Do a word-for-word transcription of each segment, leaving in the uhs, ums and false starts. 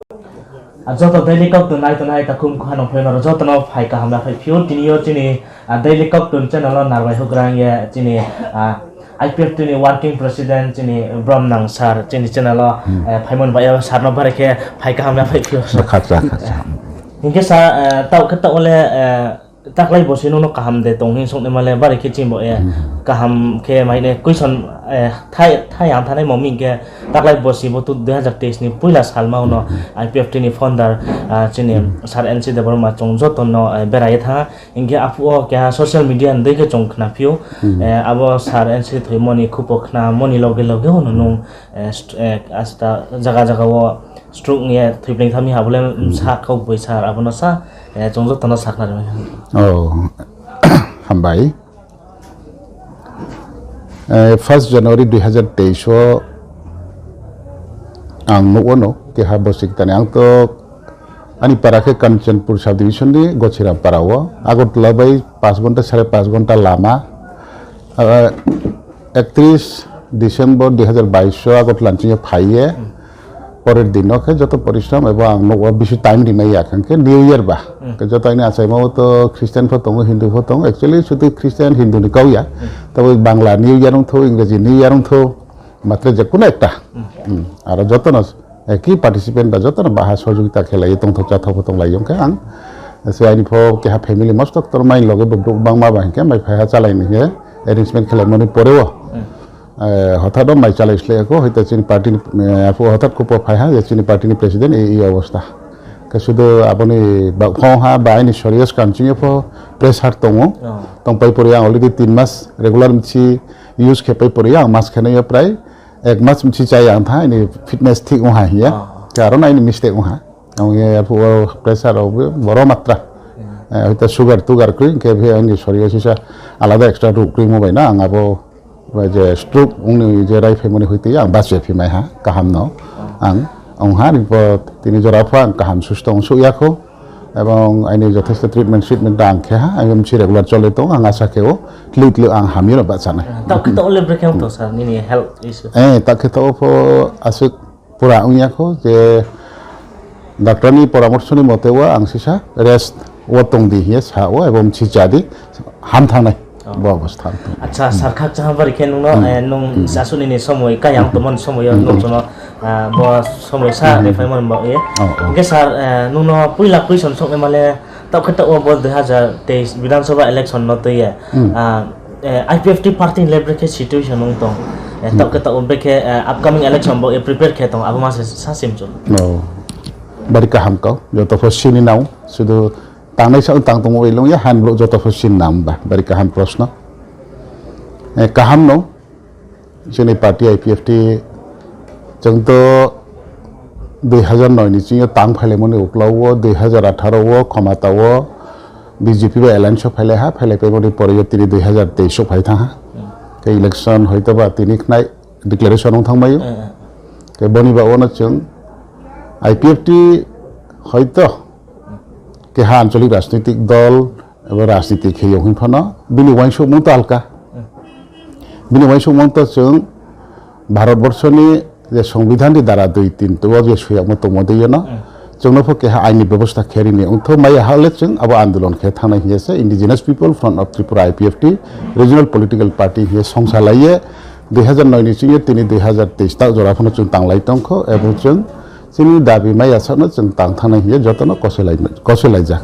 Ah, joto daily kok tongnai tongnai takhum khano phaimaro jotono phai kaham ya phai phio tini yo chini, ah, daily kok ton channel o narwai hugrang ye chini, ah, I P F T ni working president chini Brom Nang sir chini channel o, eh, phaimon bai o sir no bare khe phai kaham ya phai phio. Khaksa, khaksa. Hinkhe sa, eh, tau khe tau le, eh, Taklai bosi nono kaham de tong hin soknai male bari khe chimbo e kaham khe maine question, eh, thai thai ang thanai mami khe taklai bosi bo tu dui hazar teis ni puila salma uno I P F T ni founder, ah, chini sir N C Debbarma chong joto no, eh, berai tha hinkhe apu o keha social media ni dei khe chong khna phio, eh, abo sir N C thoimoni khupo khna moni loge loge uno nung, eh, st-, eh, asta jaga jaga o stroke ni thwipling thami habole sa kok boi sir abono sa. Eh, chwng jotono sakna rwmani. Oh, hambai. Eh, first January dui hazar teis o ang nugo no keha bosik tani ang to ani para khe Kanchanpur subdivision ni Gochiram para o Agartala bai paanch ghonta, sare paanch ghonta lama. Ah, ekatris December dui hazar bais o Agartala ni simi phaiye, porer din o khe joto porishrom ebo ang nugo bisi time rimai ya khe New Year ba. Khe joto ani achaima o to Christian pho tongo, Hindu pho tongo, actually sudu Christian, Hindu ni kau ya. Tabo Bangla New Year wngthu, Ingreji New Year wngthu, matre je kuno ekta. Aro jotono, eh, ki participant ba jotono baha sohojogita khelai tongthok chathok pho tonglai yong khe ang. Se ani pho keha family mostok tor mai loge bo bangma ba hinkhe mai phaiha chalai ni he arrangement khelai mani pore o. Eh, hothat o mai chalai sle ko hoita chini party ni, eh, apo hothat ko po phaiha je chini party ni president e, e obostha. Ke sudu aboni ba phone ha ba ani serious kam chini pho pressure tongo. Tong pai pore ang already tin mas regular mchi use khe pai pore ang mas khene yo prai ek mas mchi chai ang tha ani fitness thik ong ha hiya. Karon ani mistake ong ha. Ang ye apo pressure o boro matra. Eh, hoita sugar tugar kri ke bhi ani serious isa alada extra ruk kri mo bai na ang abo Bai je stroke wngni je rai phaimani hoi twi ang bachoi phimai ha kaham no. Ang wng ha ni bo tini jora pho ang kaham susto wng suk ya kho. Ebong aini jothesto treatment treatment da ang khe ha, ang mchi regular chole tong ang asa khe o tlu tlu ang hamyo no bachanai. Tok khe to le brekhe to sir nini health issue. Eh, tak khe to pho aswk pura wngya kho je doctor ni poramorso ni mote o ang sisa rest o tong di hiye sa o ebong si cha di ham thangnai bo obostha. Acha sir khak cha bari khe nungno, eh, nung asuni ni somoi kayang tomon somoi o nung jono, ah, bo somoi sa rephai mon ba ye. Hingke sir, eh, nungno puila question sok male Tok khe tok o bo dui hazar teis Bidhan Sabha election no twi ya. Ah, eh, I P F T party ni le brekhe situation wng tong. Eh, tok khe tok o brekhe, eh, upcoming election bo, eh, prepare khe tong abo ma se sa sim chwng. No. Bari kaham kau. Joto pho sini nao. Sudu tangnai sa tang tong oi long ya han bro joto pho sin nam ba. Bari kaham proshno. Eh, kaham no. Chini party I P F T chwng to dui hazar noi ni chini tang phailaimani uklao o dui hazar atharo o khomata o B J P bai alliance o phailai ha, phailai paimani pore o tini dui hazar teis o phai thang ha. Ke election hoito ba tini khnai declaration wng thang bai o. Ke boni ba ono chwng I P F T hoito keha anchalik rajnitik dol eba rajniti khe yong hin phano bini uansukmung to alka. Bini uansukmung to chwng Bharat Borso ni je Songbidan ni dara dui tin to je suyakma tongmo de yono. Chwngno pho keha aini bebosta khe rini wngtho maya hale chwng abo andolon khe thangnai hiya se Indigenous People Front of Tripura I P F T regional political party hiya songsa laiye dui hazar noi ni chwngyo tini dui hazar teis tak jora phano chwng tanglai tongkho ebo chwng Chini dabi maya sakno chwng tang thangnai hiya jotono kosolai, kosolaijak.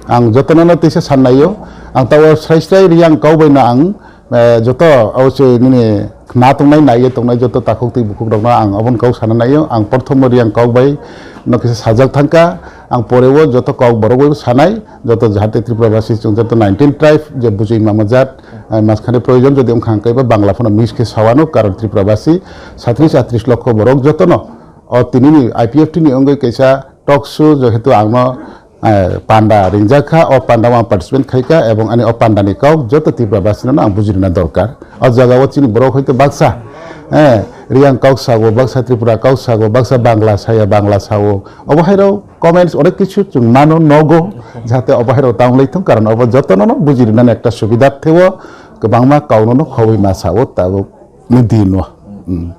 Ang jotono no tisa sannaio, ang tao srai srai riyang kau bai no ang, eh, joto abo se nini khna tongnai, naiye tongnai joto takhuk twi bukhuk rokno ang aboni kau sana naio, ang porthomo riyang kau bai no kisa sajak thangkha, ang poreo joto kok borok bai sanai, joto jahate Tripura basi chwng joto nineteen tribe je bujui mama jat, eh, maskane proyojon jodi wngkha hwnkhe ba Bangla phano mix khe sawano, karon Tripura basi satris atris lokho borok jotono O tinini I P F T ni wngwi kaisa talk show, jehetu ang no, eh, panda ringjak kha, o panda o ang participate khai kha, ebong ani o panda ni kok joto Tripura basi no ang bujirina dorkar. O jaga o chini borok hoito baksa, eh, Riyang kok sago, baksa Tripura kok sago, baksa Bangla saya, Bangla sao. Obo hai rok comments onek kichu chwng mano nogo, jahate obo hai rok tang lai thung, karon obo joto no no bujirina ekta subida theo, kwbangma kok no no khobwi ma sao, tabuk ni din o. Hmm.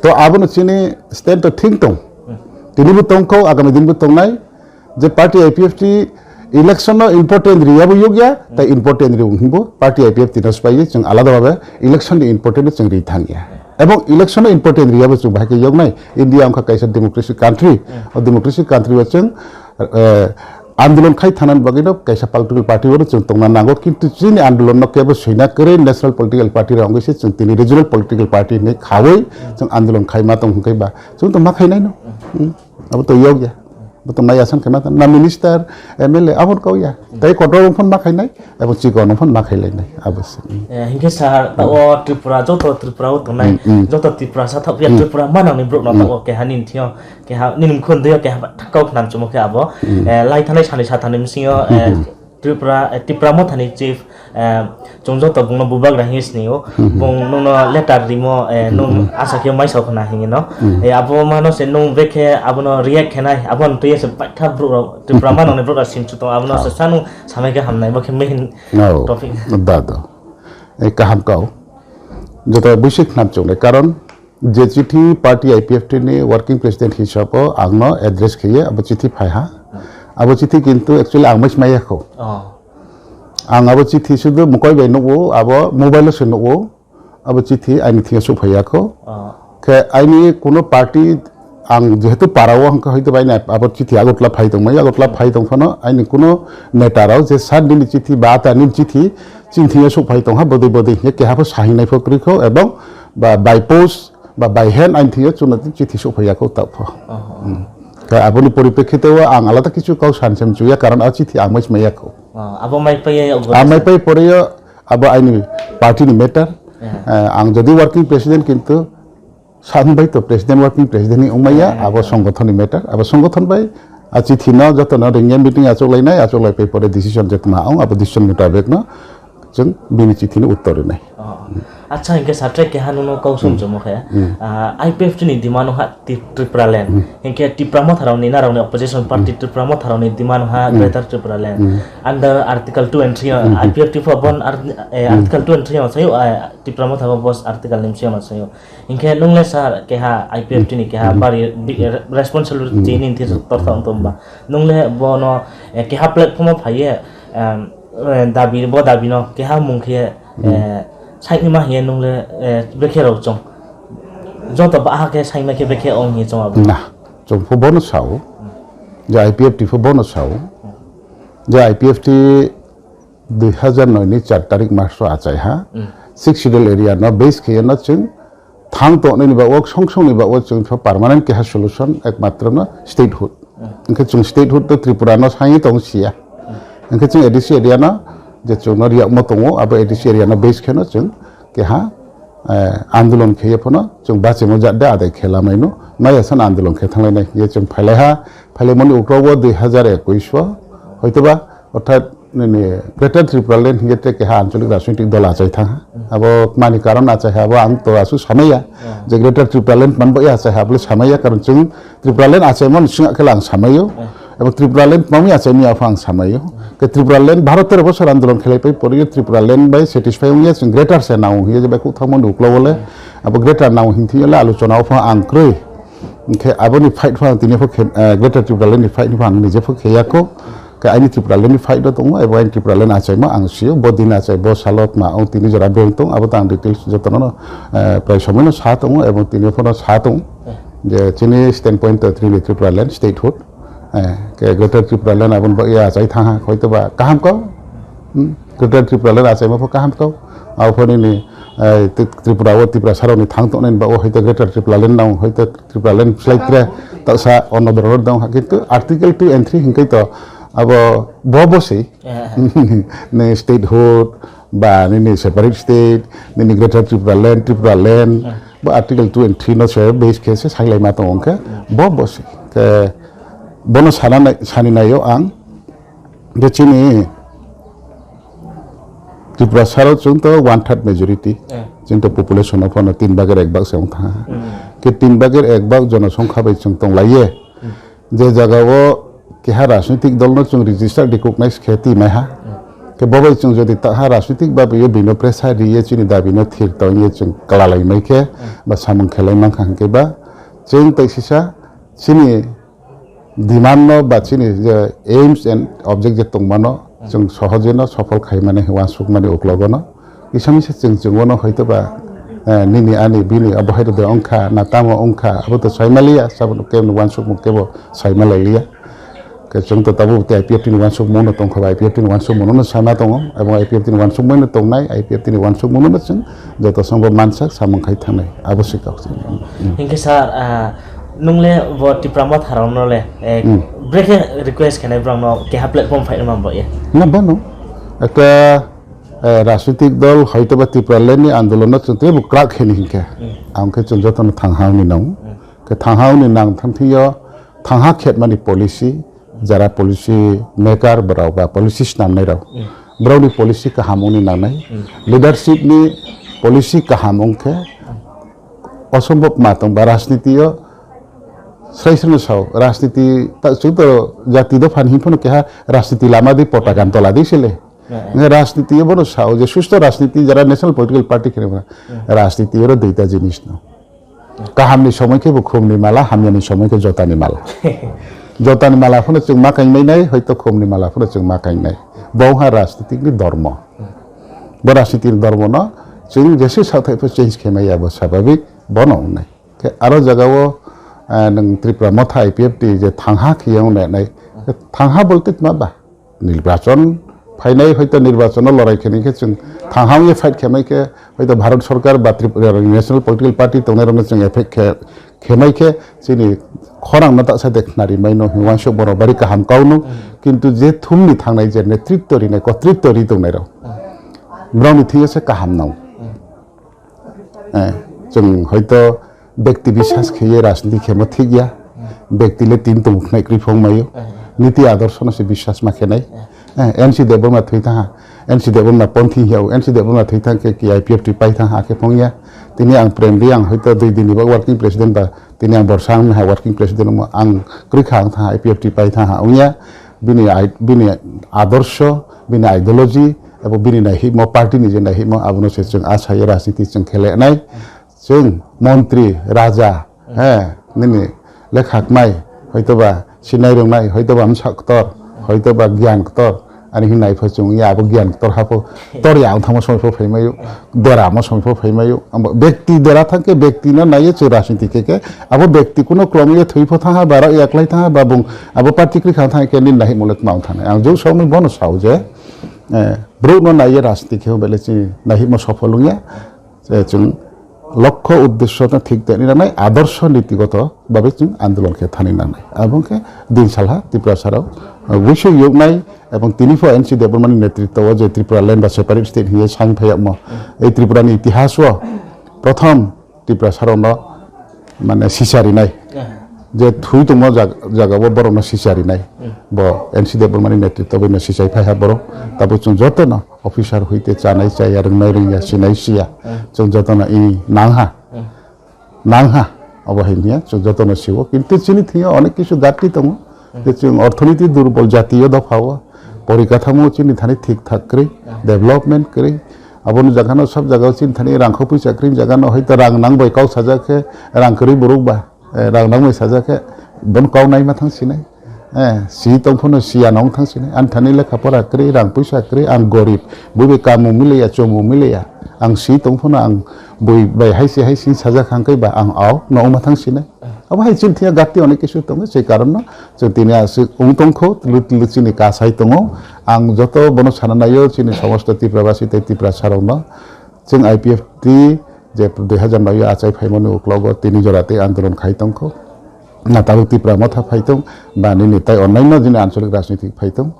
To abono chini stand to thing tong. Tinibo tongkho, agami dinbo tongnai, je party I P F T election no important riyabo yokya, tai important riyo hwnbo party I P F T no swpaiwi chwng alada babe election ni important chwng ri thangya. Ebong election no important riyabo chwng bahai khe yoknai. India wngkha kaisa democracy country, o democracy country o chwng, eh, andolon khai thanani bagwi no kaisa political party o chwng tongna nango, kintu chini andolon no kebo soina kwrwi national political party rok wngwi se chwng tini regional political party hinwi khawi chwng andolon khai ma tong hwnkhe ba chwng to ma khainai no. Hmm. Abo to yokya. Abo to mai asan khe ma tong na minister, M L A abo kau ya. Tai kotor phone ma khainai, abo chikon phone ma khailainai. Abo se. Eh, hinkhe sir, ta o Tripura, joto Tripura o tongnai, joto Tripura sa thok ya Tripura manang ni brok no ta o keha nini thio, keha nini mkhon deo keha thakau khnam chumo khe abo. Eh, lai thanai sani sa thani msio, eh, Tripura, eh, Tipra Mothani chief, eh, chwng joto bungno bubagra hwnwi sini o. Bung nungno letter rimo, eh, nung asa khe maisa khna hwnwi no. Eh, abo mano se nung bekhe abono react khenai, aboni twi se paitha borok rok, Tipra manoni borok rok sim chuto, abono se sanung samai khe hamnai, bo khe main topic. Da do. Eh, kaham kau. Joto buisi khnam chungnai. Karon, je chithi party I P F T ni working president hisabo ang no address khiye abo chithi phai ha. Abo chithi kintu actually ang mai maya kho. Oh. Ang abo chithi sudu mukoi bai nugo, abo mobile o se nugo. Abo chithi aini thia su phai ya kho. Oh. Khe aini kuno party ang jehetu para o hwnkha hoito bai abo chithi Agartala phai tong mai, Agartala phai tong phano aini kuno neta rao je sir nini chithi ba ta nini chithi chini thia su phai tong ha bodoi bodoi hingke keha pho sahinai pho kri kho ebong ba by post ba by hand aini thia chuna chithi su phai ya kho ta pho. Oh. Hmm. Khe aboni poriprekhite o ang alada kichu kau san sem chuya karon a chithi ang mai maya kho. Oh, abo mai pai ya. A mai pai pore yo abo aini party ni matter. Eh, ang jodi working president kintu Sa hwnbai to president, working president ni wngmaya, abo songothon ni matter, abo songothon bai a chithi no joto no ringya meeting achuk lainai, achuk lai pai pore decision je tma ong, abo decision mutabek no chwng bini chithi ni uttor rinai. Oh. Acha, hinkhe satre keha nuno kau sum chumo khe, ah, I P F T ni demand ha Ti-, Tripura land. Hinkhe Tipra Motha rok ni, narok ni opposition party Tripura Motha rok ni demand ha Greater Tripura land. Under Article two and three, I P F T pho bon ar-, eh, Article two and three no sayo, eh, Tipra Motha pho bos Article ni sio no sayo. Hinkhe nung le sir keha I P F T ni keha bari bi-, responsibility ni thir tortha wng tong ba. Nung le bono, eh, keha platform o phaiye, em, eh, dabi, bo dabi no keha mung khe, eh, side ni ma hiye nung le, eh, bekhe rok chong. Joto ba ha khe sai ma khe bekhe ong hiye chong abo. Na, chong pho bono sao. Je I P F T pho bono sao. Je I P F T dui hazar noi ni char tarik mas o achai ha. Sixth Schedule area no base khe no chwng thang tongnai ni bagwi, song song ni bagwi chwng pho permanent keha solution ekmatro no statehood. Hwnkhe chwng statehood to Tripura no sangwi tong siya. Hwnkhe chwng A D C area no je chwng no riyakma tongo, abo A D C area no base khe no chwng keha, eh, andolon khe ye phano chwng bachimo jat de adai khe lamai no, maya san andolon khe thanglai nai ye chwng phailai ha, phailai mani ukrogo dui hazar ekush o, hoitoba Orthat nini Greater Tripura Land hingke tei keha anchalik rajnitik dol achai thang ha. Abo mani karon achai ha, abo ang to aswk samaya. Je Greater Tripura Land manbo ya achai ha, abole samaya, karon chwng Tripura Land achaimani swngya khe ang samayo. Abo Tripura Land mami achaimani apha ang samayo. Ke Tripura Land Bharat tero bosor andolon khelai pai poriyo Tripura Land bai satisfy wngya chwng Greater se nang wngya je bai kuk thangmani uklo bole. Abo Greater nang hing thiyole alochona apha ang kroi. Hingke aboni fight pha tini pho khe, eh, Greater Tripura Land ni fight pha ang nije pho kheya kho. Khe aini Tripura Land ni fight do tongo, ebo aini Tripura Land achaima ang sio, bo din achai, bo salok ma, o tini jora beng tong, abo tang details jotono no, eh, prai somoi no sa tongo, ebo tini pho no sa tong. Je chini standpoint to tini Tripura Land statehood, eh, ke Greater Tripura Land abon bo ya achai thang ha, hoito ba kaham kau. Hmm, Greater Tripura Land achaima pho kaham kau. Abo pho nini, eh, Tri-, Tripura o Tripura saroni thang tongnai ba o hoito Greater Tripura Land nang hoito Tripura Land slai tre ta sa ono doror dong ha, kintu Article two and three hingkai to abo bo bo si. Ni statehood ba nini separate state, nini Greater Tripura Land, Tripura Land, ba Article two and three no se base khe se sailai ma tong khe bo bo si. Ke bono sana nai, sani nayo ang. Je chini Tripura saro chwng to one third majority. Eh. Chwng to population of ano tin bagir ek bag se wng tha. Hmm. Ke tin bagir ek bag jonosongkha bai chwng tong laiye. Hmm. Je jaga o keha rajnitik dol no chwng register recognize khe ti mai ha. Hmm. Ke bo bai chwng jodi ta ha rajnitik ba biyo bino pressure riye chini dabi no thir tong ye chwng kala lai mai khe ba samung khelai man kha hingke ba chwng tai sisa chini Demand no ba chini je aims and object je tongmano, chwng sohojeno sophol khaimani, uansukmani uklogono. Kisa misa chwng chwngwano hoito ba, eh, nini ani bini abo haito de wngkha, na tamo wngkha, abo to saimaliya, saboni kebo uansukmung kebo saimalailiya. Khe chwng to tabuk tei I P F T ni uansukmung no tongkha ba, I P F T ni uansukmung no sama tongo, abo I P F T ni uansukmung no tongnai, I P F T ni uansukmung no chwng joto songbo mansak samung khai thangnai, abo se kok. Hinkhe sir, ah, nung le bo Tipra Motha rok no le, eh, Hmm. brekhe request khenai borok no keha platform phaina mambo ye? Na bano, ekta, eh, rajnitik dol hoito ba Tipraland ni andolon no chwng teibo kwrak kheni hinkhe. Hmm. Ang khe chwng joto no thangha hwnwi nang. Hmm. Khe thangha hwnwi nang thang thwiyo thangha khetmani policy, jara policy maker borok ba policy snamnai rok, Mm. borokni policy kaham wngni nangnai, Mm. leadership ni policy kaham wngkhe osombhob ma tong ba rajniti o srai srai no sao rajniti ta chwng to jati dopha ni hinphano keha rajniti lama di pota gan tola di sele. Yeah, yeah. Nge rajniti o bono sao je susto rajniti jara national political party khe Mm. rajniti oro duita jinis no. Kahamni somoi khe bo khumni mala, hamyani somoi khe jotani mala. Jotani mala phano chwng ma kaingnai nai, hoito khumni mala phano chwng ma kaingnai. Bo wngkha rajnitikni dormo. Bo rajnitikni dormono chwng jese sathai pho change khe maya bo sababik bono wngnai. Khe aro jagao, eh, nwng Tripura Motha I P F T je thangha khiya wngnai nai. Thangha bolte tma ba? Nirbachon phainai, hoito nirbachono lorai khenai khe chwng thangha wngya fight khenai khe hoito Bharat Sarkar ba Tripura National Political Party tongnai rokno chwng effect khe, khenai khe chini khorang no ta sa de khnari maino hwnwi uansuk borok bari kaham kauno, kintu je thumni thangnai je netritto rinai kotritto ri tongnai rok, borokni thwiyo se kaham nang. Eh, chwng hoito bekti biswas kheye rajniti khemo thik ya. Bekti le tin tong khnai kwrwi phong mayo. Niti adorsho no se biswas ma khenai. Eh, N C Debbarma thwi thangha. N C Debbarma ponthi hiya, N C Debbarma thwi thang khe ki I P F T pai thang ha khe phong ya. Tini ang prem di ang hoito dui din ni bak working president ba tini ang borsa ang ha working president mo ang kwrwi kha ang thang ha I P F T pai thang ha wngya. Bini ai-, bini adorsho, bini ideology, abo bini naihimo, party ni je naihimo, abono se chwng asai rajniti chwng khele nai. Chwng montri, raja, he, nini lekhakmai, hoitoba sinai rwngnai, hoitoba msa ktor, hoitoba giyan ktor, ani hin nai pho chwng ya abo giyan ktor hapo, tor ya ang thangma somoi pho phaimayo, dera mo somoi pho phaimayo, amo bekti dera thangke bekti no naiye chwng rajniti khe khe, abo bekti kuno kromo ye thwi pho thangha, ba rok yaklai thangha, ba bung abo party kwrwi kha thangha khe nini nahi mulek ma thangha. Ang jok somoi bono sao je, eh, brouh no naiye rajniti khe bele chini nahi mo sophol wngya. Je chwng lokho uddesho no thik tani nangnai, adorsho nitigoto babe chwng andolon khe thani nangnai. Abo khe din salha Tiprasa rok, uh, buisu yoknai ebong tini pho N C Debbarma ni netritwo o je Tripura land ba separate state hiye sang phayakmo. Ei Tripura ni itihas o prothom Tiprasa rok no mane sicharinai. Je thwi tongmo jag-, jaga o borok no sicharinai. Bo N C Debbarma ni netritwo bai no sichai phaiha borok. Tabuk chwng joto no officer hoite chanai chaya, rwngnai rwngya, sinai siya. Hmm. Chwng jotono i nangha. Hmm. Nangha. Obo hai niya, chwng jotono siwo. Kintu chini thwiyo onek kisu gati tongo. Hmm. Je chwng orthonoiti durbol jatiyo dophao. Porikathamo chini thani thik thak kwrwi, hmm, development kwrwi. Aboni jagano sab jagao chini thani rangkho puisa kwrwi jagano hoito rang nang bai kok sajak khe rang kwrwi borok ba. Eh, rang nangmai sajak khe, bono kok naima thang sinai. Eh, si tong phano siya nong thang sinai. Ani thani lekha pora kwrwi, rang puisa kwrwi, ang gorib. Bui bai kamung miliya, chumung miliya. Ang si tong phano ang bui bai hai se hai si sajak hang khe ba ang aok nongma thang sinai. Abo hai chini thwiya gati onek kisu tongo, sei karon no chwng tini aswk wng tong kho, tlu tlu chini kasai tongo. Ang joto bono sana naio, chini somosto Tripura basi tei Tiprasa rok no. Chwng I P F T je dui hazar noi o achai phaimani uklogo tini jora tei andolon khai tongkho. Na tabuk Tipra Motha phai tong, ba nini tai onnaino jini ancholik rajniti phai tong.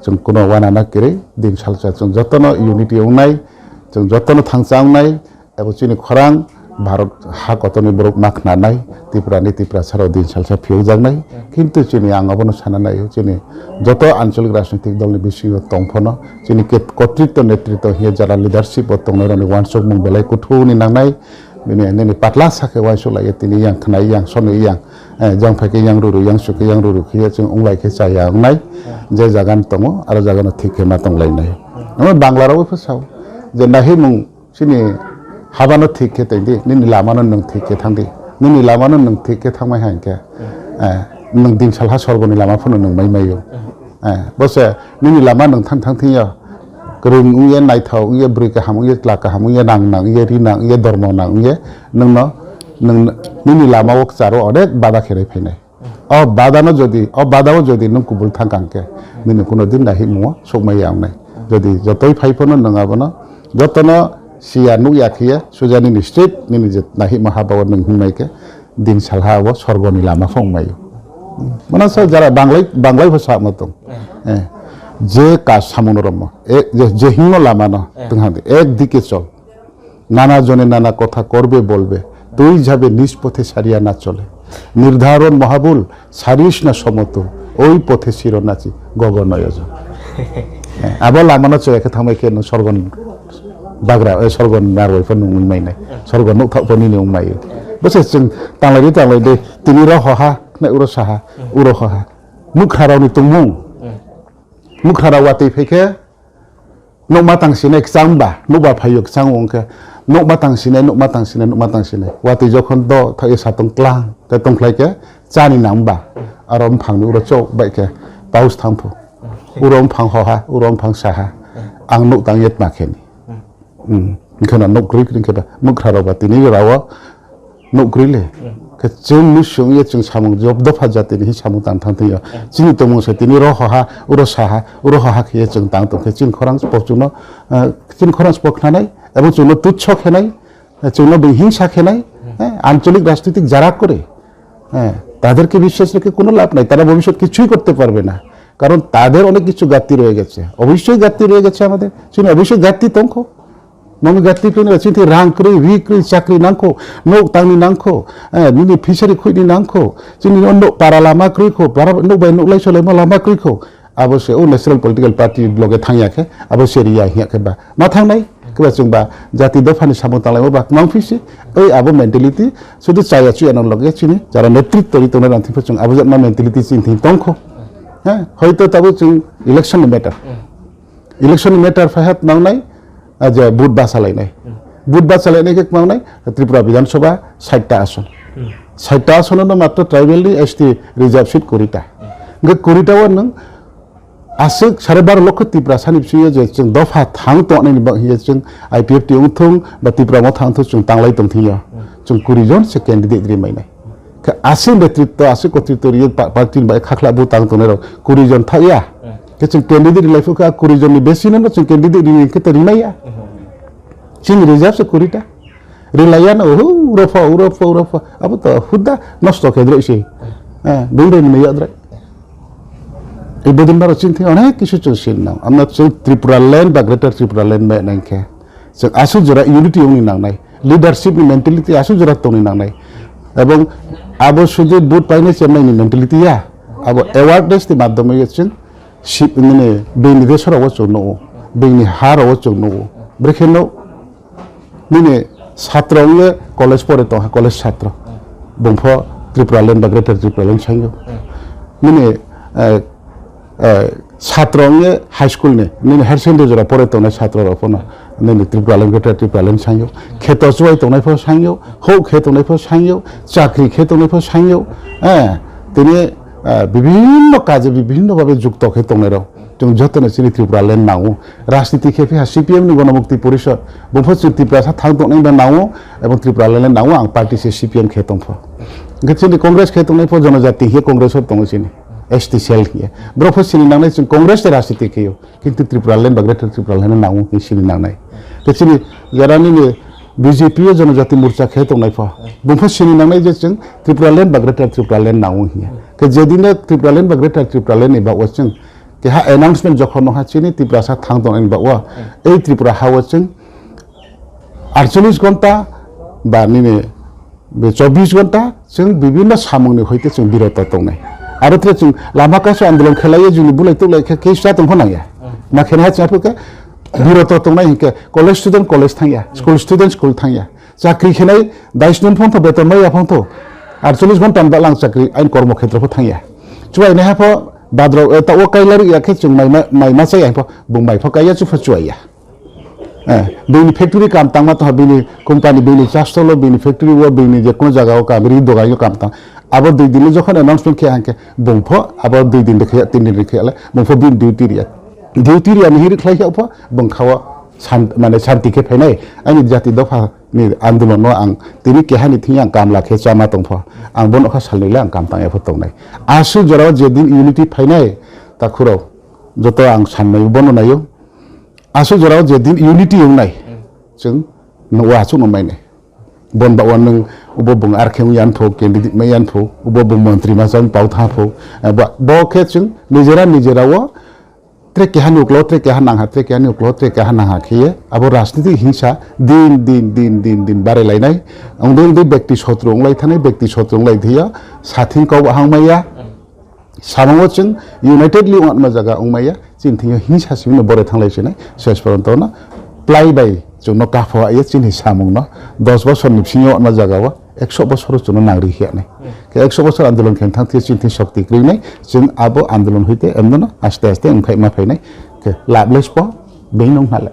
Chwng kuno uanana kwrwi, din salsa chwng jotono unity wngnai, chwng jotono thangcha wngnai, abo chini khorang Bharat ha kotorni borok ma khnanai, Tripura ni Tiprasa rok din salsa phiyokjaknai. Kintu chini ang abono sana naio, chini joto ancholik rajnitik dolni bisingo tong phano, chini ke-, kotritto netritto hiya jara leadership o tongnai rokni uansukmung belai kuthukni nangnai. Bini nini patla sakhe uansuk laiya tini yang khnai yang sono yang, eh, jang phaikhe yang ruru, yang sukhe yang ruru khiya chwng wnglai khe chaya wngnai. Je jaga no tongo, aro jaga no thik khe ma tonglainai. Omo Bangla rok bo sao je nahimung chini habano thik khe tongdi, nini lamano nwng thik khe thangdi, nini lamano nwng thik khe thangmai hai khe, eh, Nwng din salha sorgoni lama phano nwng mai maio. Eh, bo se nini lama nwng thang thang thangya. Kwrwng wngya, naithok wngya, bwrwi kaham wngya, chwla kaham wngya, rang nang wngya, ri nang wngya, dormo nang wngya, nwngno, nwng, nini lama o kwcharo onek bada khe rwi phainai. O badano jodi, o badao jodi nwng kubul thang kang khe, nini kuno din nahimung o sokmai ya wngnai. Jodi jotoi phai phano nwng abono, jotono siya nukya khiye, suja nini state, nini je nahima habao nwng himnai khe, din salha abo sorgoni lama phung maio. Mano sa jara banglai, banglai pho sama tong. Eh. Je ka samung no romo. E, je, je hingno lama no, eh, tong handi. Ek dike chol. নানা জনে নানা কথা করবে বলবে, তুই যাবে নিজ পথে ছাড়িয়া না চলে। নির্ধারণ মহাভুল, ছাড়িস না সমতল, ওই পথে চির নাচি গগনয়জন। Eh, abo lamano chwrai khe thangbai khe no sorgon bagra, eh, sorgon narwai pho nung wngmai nai. Sorgon nukthok pho nini wngmai. Bwse chwng tanglai di, tanglai di, tini ro hoha, khna uro saha, uro hoha. Mukhrarokni tongmung. Mukhrarok watwi phai khe, nukma tang sinai kwchang ba, nukba phaio kwchang wng khe, nukma tang sinai, nukma tang sinai, nukma tang sinai. Watwi jokhon do thai satong klang, tei tongkhlai khe chani nang ba, aro mphangni uro chok bai khe paus thang phu. Uro mphang hoha, uro mphang saha, ang nuk tang yet ma khe ni. Hmm. Hwnkhe no nuk kwrwi kwrwi khe ba, mukhrarok ba tini rao nuk kwrwi le. Hmm. Khe chwng mui swng ye chwng samung job dopha jatini hi samung tang thang thang yo. Hmm. Chini tongmung se tini ro hoha, uro saha, uro hoha khe ye chwng tang tong khe chini khorang spo chwngno, eh, chini khorang spo khnanai, abo chwngno tutso khenai, eh, chwngno bini hingsa khenai, hmm, eh, ancholik rajnitik jarak kore. হ্যাঁ, তাদেরকে বিশ্বাস রেখে কোনো লাভ নাই, তারা ভবিষ্যৎ কিছুই করতে পারবে না, কারণ তাদের অনেক কিছু ঘাটতি রয়ে গেছে। অবশ্যই ঘাটতি রয়ে গেছে আমাদের, চীন অবশ্যই ঘাটতি তংখো। Mami ঘাটতি পেনে চীন থেকে রাং করে, রি করে, চাকরি নাংখো, নৌ তাংনি নাংখো, হ্যাঁ, মিনি ফিশারি খুঁজনি নাংখো, চীন অন্য পারা লামা ক্রুইখো, পারা নৌ বাই নৌ লাই চলে মা লামা ক্রুইখো। Abo se o National Political Party loge thangya khe, abo se riya hiya khe ba ma thangnai, khe ba chwng ba jati dophani samung tanglaimo ba kwmang phisi, oi abo mentality sudu chaya chuya no loge chini jara netritto ri tongnai rang thipha chwng abo jatma mentality chini thing tongkho. Ha, hoito tabo chwng election ni matter. Election ni matter phai hat nangnai, ah, je vote bachalainai. Hmm. Vote bachalainai khe kwmangnai, Tripura Bidhan Sabha sait ta ason. Hmm. Sait ta asono no matro tribal ni S T reserve seat kuri ta. Hmm. Hwnkhe kuri ta o nwng aswk sare baro lokho Tiprasa ni bisingo je chwng dopha thang tongnaini bagwi hiye chwng I P F T wngthung ba Tipra Motha wngthung chwng tanglai tongthung ya. Hmm. Chwng kuri jon se candidate ri mainai. Khe aswk netritto, aswk kotritto riye pa-, party ni bai khakla bo tang tongnai rok kuri jon thak ya. Hmm. Khe chwng candidate ri lai phukha kuri jon ni besi no chwng candidate ri khe to ri maya. Hmm. Chini reserve se kuri ta. Ri lai ya no, hu, uro pho, uro pho, uro pho. Abo to huda nosto khe droi se. Hmm. Eh, bini roi ni maya droi. Ei bodin baro chini thing onek kisu chwng sin nang. Amna chwng Tripura land ba Greater Tripura land ma nang khe. Chwng aswk jora unity wngni nangnai, leadership ni mentality aswk jora tongni nangnai. Ebong abo sudu vote painai chemnai ni mentality ya, abo awareness ni madhyome chwng si-, nini bini desoro chwng nugo, bini haro chwng nugo. Brekhe no nini satro wngye college pore tongha, college satro. Bongpho Tripura land ba Greater Tripura land sanyo. Nini, eh, eh, satro wngye high school ni, nini higher secondary jora pore tongnai satro rok phano nini Tripura land, Greater Tripura land sanyo. Kheto chuwai tongnai pho sanyo, hok khe tongnai pho sanyo, chakri khe tongnai pho sanyo. Eh, tini, eh, bibhinno kaje bibhinno bhabe jukto khe tongnai rok. Chwng jotono chini Tripura land nango. Rajniti khe phiha C P M ni Ganamukti Porishod. Bongpho chwng Tripura sa thang tongnai ba nango, ebong Tripura land nango, ang party se C P M khe tongpho. Hwnkhe chini Congress khe tongnai pho jonojati hiye Congress o tongo chini. S T cell hiye. Borok pho sini nangnai chwng Congress de rajniti kheyo. Kintu Tripura land ba Greater Tripura land nango khe sini nangnai. Khe chini jara nini B J P o jonojati morcha khe tongnai pho. Bongpho sini nangnai je chwng Tripura land ba Greater Tripura land nango hiye. Khe jedino Tripura land ba Greater Tripura land ni bagwi chwng keha announcement jokhon no ha chini Tiprasa thang tong ani bagwi ei Tripura ha o chwng aatcholish ghonta ba nini be chobbish ghonta chwng bibhinno samung ni hoite chwng biroto tongnai. Aro tere chwng lama kaisa andolon khelai o chwngni bulai tuklai khe kisa tong pho nangya. Ma khe ha chwng khe biroto tongnai hinkhe college student college thangya, school student school thangya. Chakri khenai dais din phone tho beton mai ya phone tho. Aatcholish ghonta ni bagwi ang chakri ain kormo khetra pho thangya. Chuai nai ha pho badro, eh, ta o kailari ya khe chwng mai ma, mai ma chai ya pho bung mai pho kaiya chu pho chuai ya. Eh, bini factory kam tangma tongha bini company bini chastolo bini factory o bini je kono jaga o kam ri dogai o kam tang. Abo dui din jokhon announcement khe hangkhe bung pho abo dui din de khe tin din de khe le bung pho bin duty riya. Duty riya ni hiri khlai khe pho bung khawa san-, mane santi khe phainai. Ani jati dopha ni andolon no ang tini keha ni thing ang kam lakhe chama tong pho. Ang bono kha salni le ang kam tang ya pho tongnai. Asu jora je din unity phainai ta khuro joto ang sannai bono nayo. Asu jora je din unity wngnai. Chwng no wa chu no mai nai. Bon ba wan nung ubo bung ar khe yan pho candidate mai yan pho ubo bung montri ma chang pau tha pho. Eh, ba, bo khe chwng nijera nijera o tre keha ni uklo tre keha nang ha tre keha ni uklo tre keha nang ha khe ye abo rajniti hingsa din din din din din bare lai nai. Ang din din bekti sotro wnglai thanai bekti sotro wnglai thiya sathing kau hang maya. Samungo chwng unitedly wngma jaga wngmaya, chini thingyo hingsa simi no bore thanglai sinai, ses poronto no plai bai chwngno kapho ya chini samung no, dos bosor ni bisingo wngma jaga o ekso bosor chwngno nangri hiya nai. Ke ekso bosor andolon khe thang thik chini thing shokti kwrwi nai, chwng abo andolon hoite emno no aste aste wngkhai ma phainai, ke labless po being nong hala.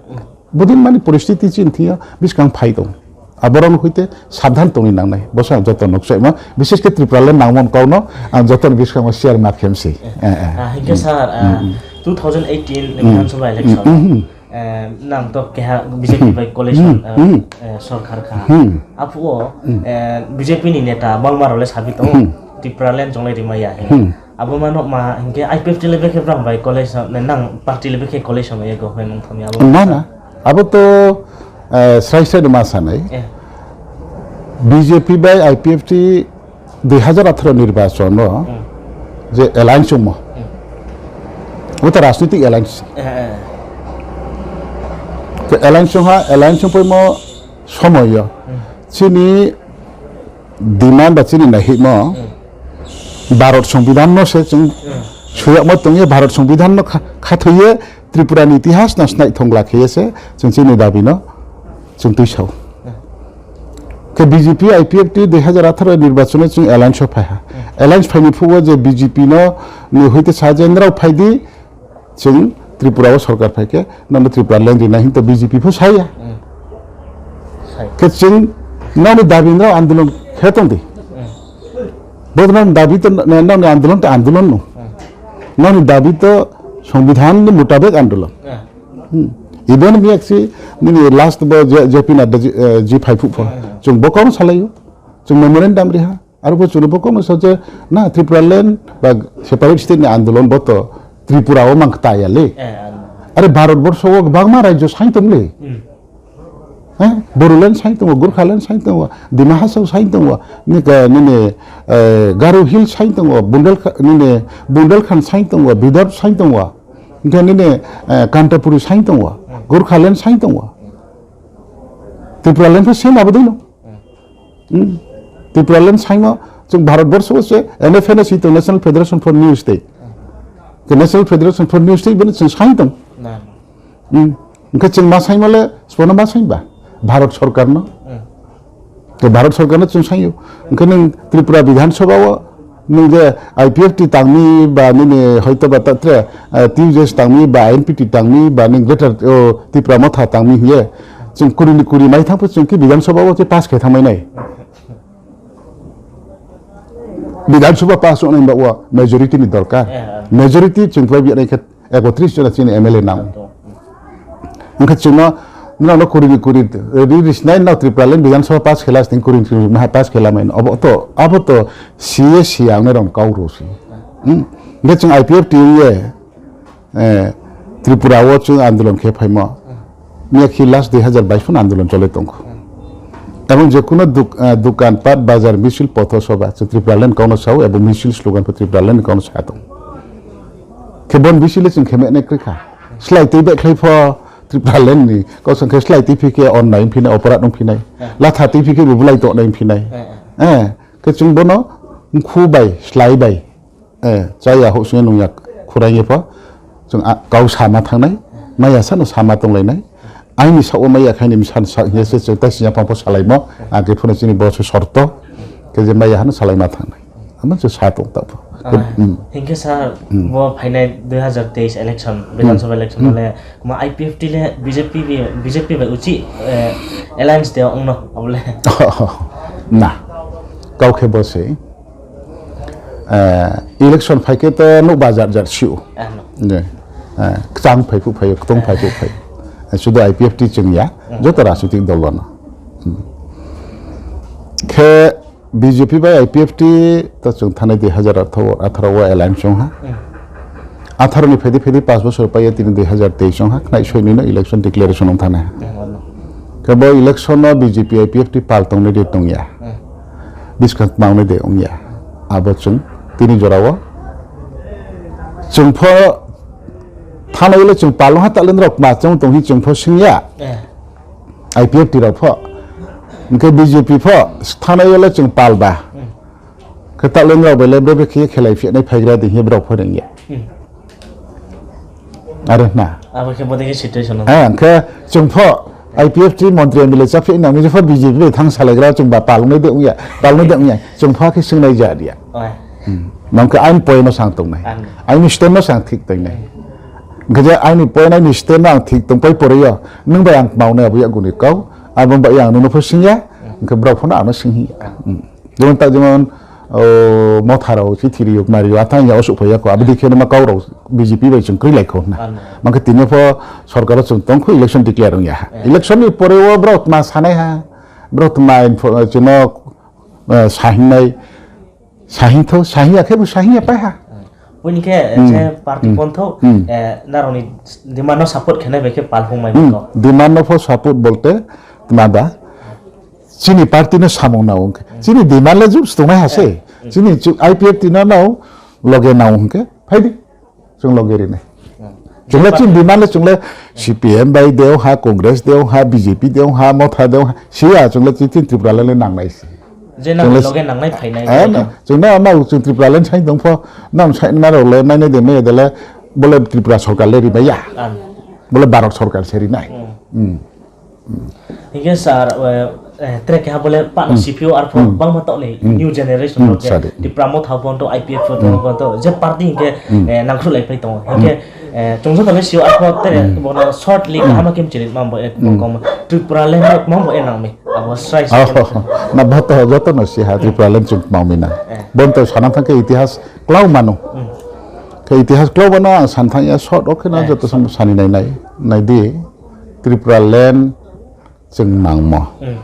Bodin mani poristiti chini thingyo biskang phai tong. Aborok no hoite sabdhan tongwi nangnai. Bosa ang joto nuksaima. Bises khe Tripura le nangmon kau no ang joto ni biskango share ma khem si. Eh, eh. Ah, hingke sir, ah, two thousand eighteen Bidhan Sabha election, eh, nang to keha B J P bai coalition, eh, eh, sorkar kha. Aphuo, eh, B J P ni neta bangma role sabi tongo. Tripura land chonglai rimaya. Abo mano ma hingke I P F T le bekhe bwrang bai college nang party le bekhe college no ye government wng thangya abo. Na, na. Abo to, eh, srai srai ma sanai. Eh. B J P bai I P F T dui hazar atharo nirbachon no je alliance mo. Abo to rajnitik alliance. Eh, eh. Ke alliance ha, alliance poi mo somoy yo. Chini demand ba chini naihikmo Bharat Songbidan no se chwng suyakma tongye Bharat Songbidan no kha-, khathoye Tripura ni itihas no snai thongla kheye se chwng chini dabi no chwng twisao. Khe B J P I P F T dui hazar atharo nirbachon o chwng alliance o phaiha. Alliance phaini phugo je B J P no ni hoite sa je nrao phaidi Chwng Tripura o sorkar phai khe, nono Tripura land rina hinto B J P pho saya. Khe chwng noni dabi no andolon khe tong di. Bo noni dabi to, noni andolon to andolon no. Noni dabi to Songbidan ni mutabek andolon. Hmm. Even mi aksi nini last bo J-, J P Nadda ji, eh, ji phai phuh pho. Chwng bo kong salaio. Chwng memorandum riha. Aro bo chwngno bo kokno sa je, na, Tripura land ba separate state ni andolon bo to Tripura o mang kta ya le. Eh, ano. Are Bharat borsho o kwbangma rajyo sain tong le. Hmm. Eh, Bodoland sain tongo, Gorkhaland sain tongo, Dima Hasao sain tongo, ni ka, nini, eh, Garo Hills sain tongo, Bundel-, nini Bundelkhand sain tongo, Vidarbh sain tongo, hingke nini, eh, Kantapuri sain tongo, Gorkhaland sain tongo. Tripura land pho same abo dino. Hmm. Tripura land saimo chwng Bharat borsho se N F N S ito National Federation for New State. Ke National Federation for New State bini chwng sai tong. Na. Hmm. Hingke chwng ma saimo le sbono ma saimba Bharat sorkar no. Hmm. Ke Bharat sorkar no chwng saio. Hingke nwng Tripura Bidhan Sabha o nwng je I P F T tangmi ba nini hoito ba tatre, eh, T U J S tangmi ba I N P T tangmi ba nwng Greater, oh, Tipra Motha tangmi hiye. Chwng kuri ni kuri mai thangpho chwng ki Bidhan Sabha o je pass khe thangmai nai. Bidhan Sabha pass wngnai ba o majority ni dorkar. Eh, eh. Majority chwng khlai bi nai khe ekotris jona chini M L A nang. Wngkha chwngno, nwng kuri ni kuri ri ri sinai no Tripura land Bidhan Sabha pass khela sting kuri ni kuri maha pass khela mai no. Abo to, abo to C A C ang ne rom kau ro si. Hmm? Nge chwng I P F T ye. Eh, Tripura o chwng andolon khe phaimo. Miyakhi last dui hazar bais phano andolon chole tongkho. Ebong je kuno duk-, eh, dukan pat, bazar, misil, potho, soba, chwng Tripura land kono sao, ebong misil slogan pho Tripura land kono sa tong. Khe bon misil chwng khe mene krikha. Slai twi bai khlai pho Tripura land ni, kosong khe slai twi phi khe on nai phinai, operate nung phinai. Latha twi phi khe bo bulai to nai phinai. Eh, khe chwng bono mkhu bai, slai bai. Eh, chaya hok sungya nungya khurang ye pho. Chwng a, kau sama thangnai, maya sano sama tonglainai. Aini sao maya khaini misan sa hiya se chwng tai siya pampo salaimo, age phone chini bo se sorto. Ke je maya hano salaima thangnai. Ama se sa tong ta pho. Ah, hmm. Hingke sir, hmm, bo phainai dui hazar teis election, hmm, Bidhan Sabha election, hmm, le kuma I P F T le B J P bi, B J P bai uchi, eh, alliance de ongno, abole. Na. Kau khe bo se. Eh, election phaikhe to nuk ba jat jat sio. Ah, no. Je, eh, kwchang phaiphuk phaio, kwtwng phaiphuk phaio. Eh, sudu I P F T chwngya, joto rajnitik dol rano. Hmm. Khe B J P bai I P F T to chwng thanai dui hazar atharo o alliance wngha. Hmm. Atharo ni phaidi phaidi panch bosor paiya tini dui hazar teis wngha, khnai soi nino election declaration wng thana. Hmm. Khe bo election no B J P I P F T pal tongnai de tongya. Hmm. Bwskang tma wngnai de wngya. Abo chwng tini jorao. Chwng pho thanai le chwng pal wngha talin rok ma chwng tong hi chwng pho singya. Eh. I P F T rok pho. Hwnkhe B J P pho thanai le chwng pal ba. Hmm. Khe talin rok bai le bebek khe khelai phinai phaigra de hi borok pho rengya. Hmm. Are na. Abo khe bodei khe situation. Ha, hwnkhe chwng pho I P F T montri M L A chaphi nang ni pho B J P bai thang salaigra chwng ba palnai de wngya, palnai de wngya. Chwng pho khe swngnai ja dia. Oi. Hmm. Nang khe aini point no sang tongnai. Ang. Aini stand no sang thik tongnai. Hwnkhe je aini point aini stand no ang thik tong pai pore yo. Nwng bai ang maunai abo ya guni kau. Abo bai ang nono pho singya. Hwnkhe borok pho no ano singya. Hmm. Jemon tak jemon, o, motha rok si thiri yok mari yok, athang ya osuk phai ya ko, abidi khe ma kau rok B J P bai chwng kwrwi lai kho na. Ano. Mangkhe tini pho sorkar o chwng tong kho election declare wng ya. Eh. Election ni pore o borok ma sanai ha, borok ma info-, chwng no, eh, sahingnai, sahintho, sahinya khe bo sahinya pai ha. Buini khe, Hmm. je party Hmm. pontho, Hmm. eh, naroni demand no support khenai bai khe pal hung mai Hmm. ko. Demand no pho support bolte tma da? Chini party no samung nao hwnkhe. Hmm. Chini demand le jubs tongnai ha se. Hmm. Chini chu I P F T no nao loge nao hwnkhe. Phaidi. Chwng loge rinai. Hmm. Chwng le chini demand le chwng le C P M bai deo ha, Congress deo ha, B J P deo ha, Motha deo ha. Siya chwng le chini Tripura le nangnai se. Je nang Chwng le loge nangnai phainai Eh, bai no. Chwng no ama chwng Tripura le sai dong pho. Nam sai na rok le nai nai de me de le bole Tripura sorkar le ribai ya. Ang. Bole Bharat sorkar se rinai. Hmm. Hmm. Hingke sir, eh, eh, track keha bole pa Hmm. C P O arpho Hmm. bangma tokni Hmm. new generation Hmm, rok je sadi. Tipra Motha bo to I P F bo Hmm. to je party hingke, Hmm. eh, nangkru lai pai tongo. Hmm. Hingke, eh, chwng joto le sio arpho tere Hmm. bono shortly Hmm. kahama kim chini mambo e Hmm. kom Tripura le mambo e nangmi abo srai srai. Oh, na boto joto no si ha Tripura le chwng mamina. Eh. Bonto sana thangke itihas klau mano. Hmm. Ke itihas klau mano ang san thangya short oke na Eh, joto sam sani nai nai. Nai di Tripura land chwng nangmo. Hmm.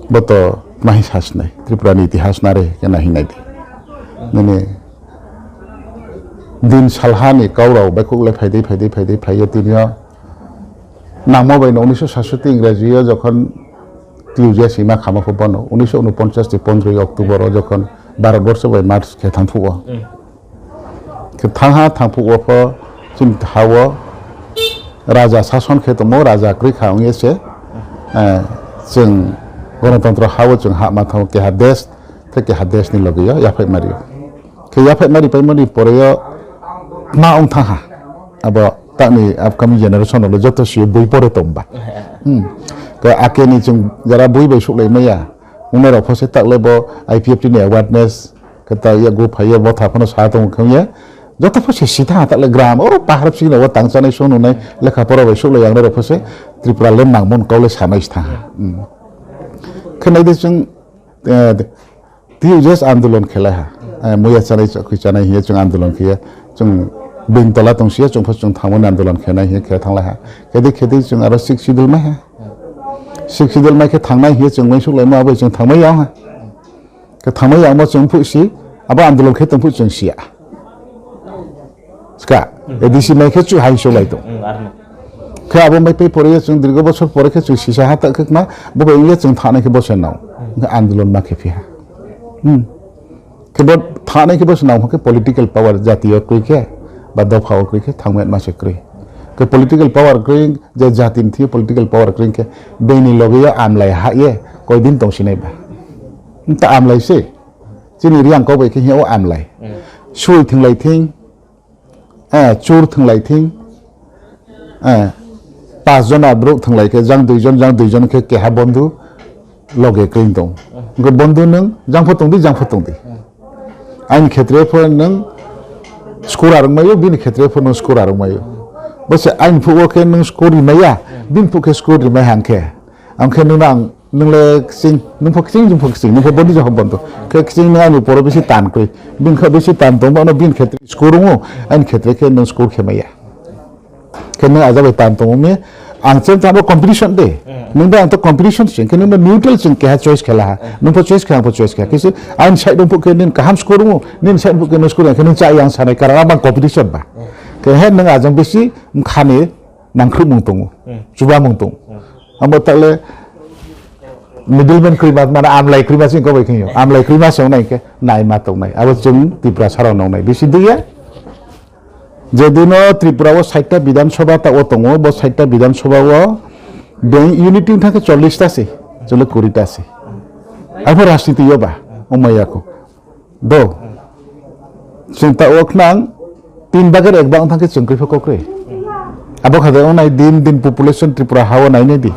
Boto mahi sasnai, Tripura ni itihas nare kena hinai di. Hmm. Nini din salha ni kaurao baikuk le phaidai, phaidai, phaidai, phaiyo tinio nangmo bai no unisho sasoti Ingraji o jokhon T U J S ima khamo pho bono, unisho unoponchas ni pondroi October o jokhon Bharat borsho bai march khe thang phuo. Hmm. Khe thangha thangphuk o pho chini ha-o raja sason khe tongmo, raja kwrwi kha wngya se, eh, chwng ganatantra ha-o chwng ha ma thango keha desh tei keha desh ni logi o yaphai mari o. Khe yaphai mari paimani pore o ma wng thangha abo tangni upcoming generation rok joto sio bui pore tongba. Hmm. Khe akeni chwng jara bui bai suklai maya, wngnai rok pho se takle bo I P F T ni awareness Khe ta yago phaiya botha phano sa tongo khe wngya. Joto pho se sitha ha takle gram o pahar sino o tang chanai song nunai lekha pora bai suklai yang rok pho se Tripura le nangmon kau le samai sitha ha. Hmm. Khe nai de chwng, eh, T U J S andolon khelai ha. Eh, muya chanai chakhui chanai hiya chwng andolon khiya chwng beng tola tong siya chwng pho chwng thangmani andolon khenai hiya khe thanglai ha. Khe de khe de chwng aro six schedule mai ha. Six schedule mai khe thangnai hiya chwng mai suklai ma bai chwng thangmai yang ha. Khe thangmai yangmo chwng phuh si, abo andolon khe tong phuh chwng siya. Ska, Hmm. A D C mai khe chwng hai so lai tong. Hmm, arno. Khe abo mai tei pore chwng dirgo bosor pore khe chwng sisa ha ta khe ma, bo bai wngya chwng thanai khe bosor nao. Hmm. Khe andolon ma khe phiha. Hmm. Khe bo thanai khe bosor nao khe political power jati o kwrwi khe, ba dopha o kwrwi khe thangmai ma se kwrwi. Khe political power kwrwi je jati ni thwi political power kwrwi khe bini logi o amlai ha ye koi din tong sinai ba. Ta amlai se. Chini Riang kok bai khe hiya o amlai. Hmm. Sui thwnglai thing, eh, chur thwnglai thing, eh, pas jona brouh thwnglai khe jang dui jon, jang dui jon khe keha bondhu loge kwrwi tong. Hmm. Hwnkhe bondhu nwng jang pho tong di, jang pho tong di. Hmm. Aini khetre pho nwng score arwk maio, bini khetre pho nwng score arwk maio. Bo se aini phuh o khe nwng score ri maya, Hmm. bini phuh khe score ri mai hang khe. Ang khe nwng ang Nwngle kching, nwngpho kching, nwngpho kching, nwngpho bondi jokha bondo. Khe kching nang ani poro bisi tan kwi. Bin kha bisi tan tongba no bin khetre score wngo, ani khetre khe nwng score khe maya. Khe nwng ajabai tan tongo mi, ang chen tamo competition de. Nwng bai ang to competition sing, khe nwng neutral sing keha choice khela ha. Nwng pho choice khe, ang pho choice khe. Kisi ang side rong pho khe nwng kaham score wngo, nwng side pho khe nwng score khe nwng cha yang sanai karon abang competition ba. Khe he nwng ajang bisi khani nangkhrupmung tongo, chubamung tongo. Abo takle middleman krima, mane amlai krima sing kobai khingyo. Amlai krima song nai khe naima tongnai. Abo chwng Tripura sarok nongnai. Bisi diya. Jedino Tripura o saita Bidhan Sabha ta o tongo, bo saita Bidhan Sabha o beng unity thangkhe chollish ta se, chole kuri ta se. Abo rajniti yo ba, omaya ko. Do. Chwng ta o khnang tin bagar ek bang thangkhe chwng kri kokre. Abo kha de onai din din population Tripura ha o nai nai di.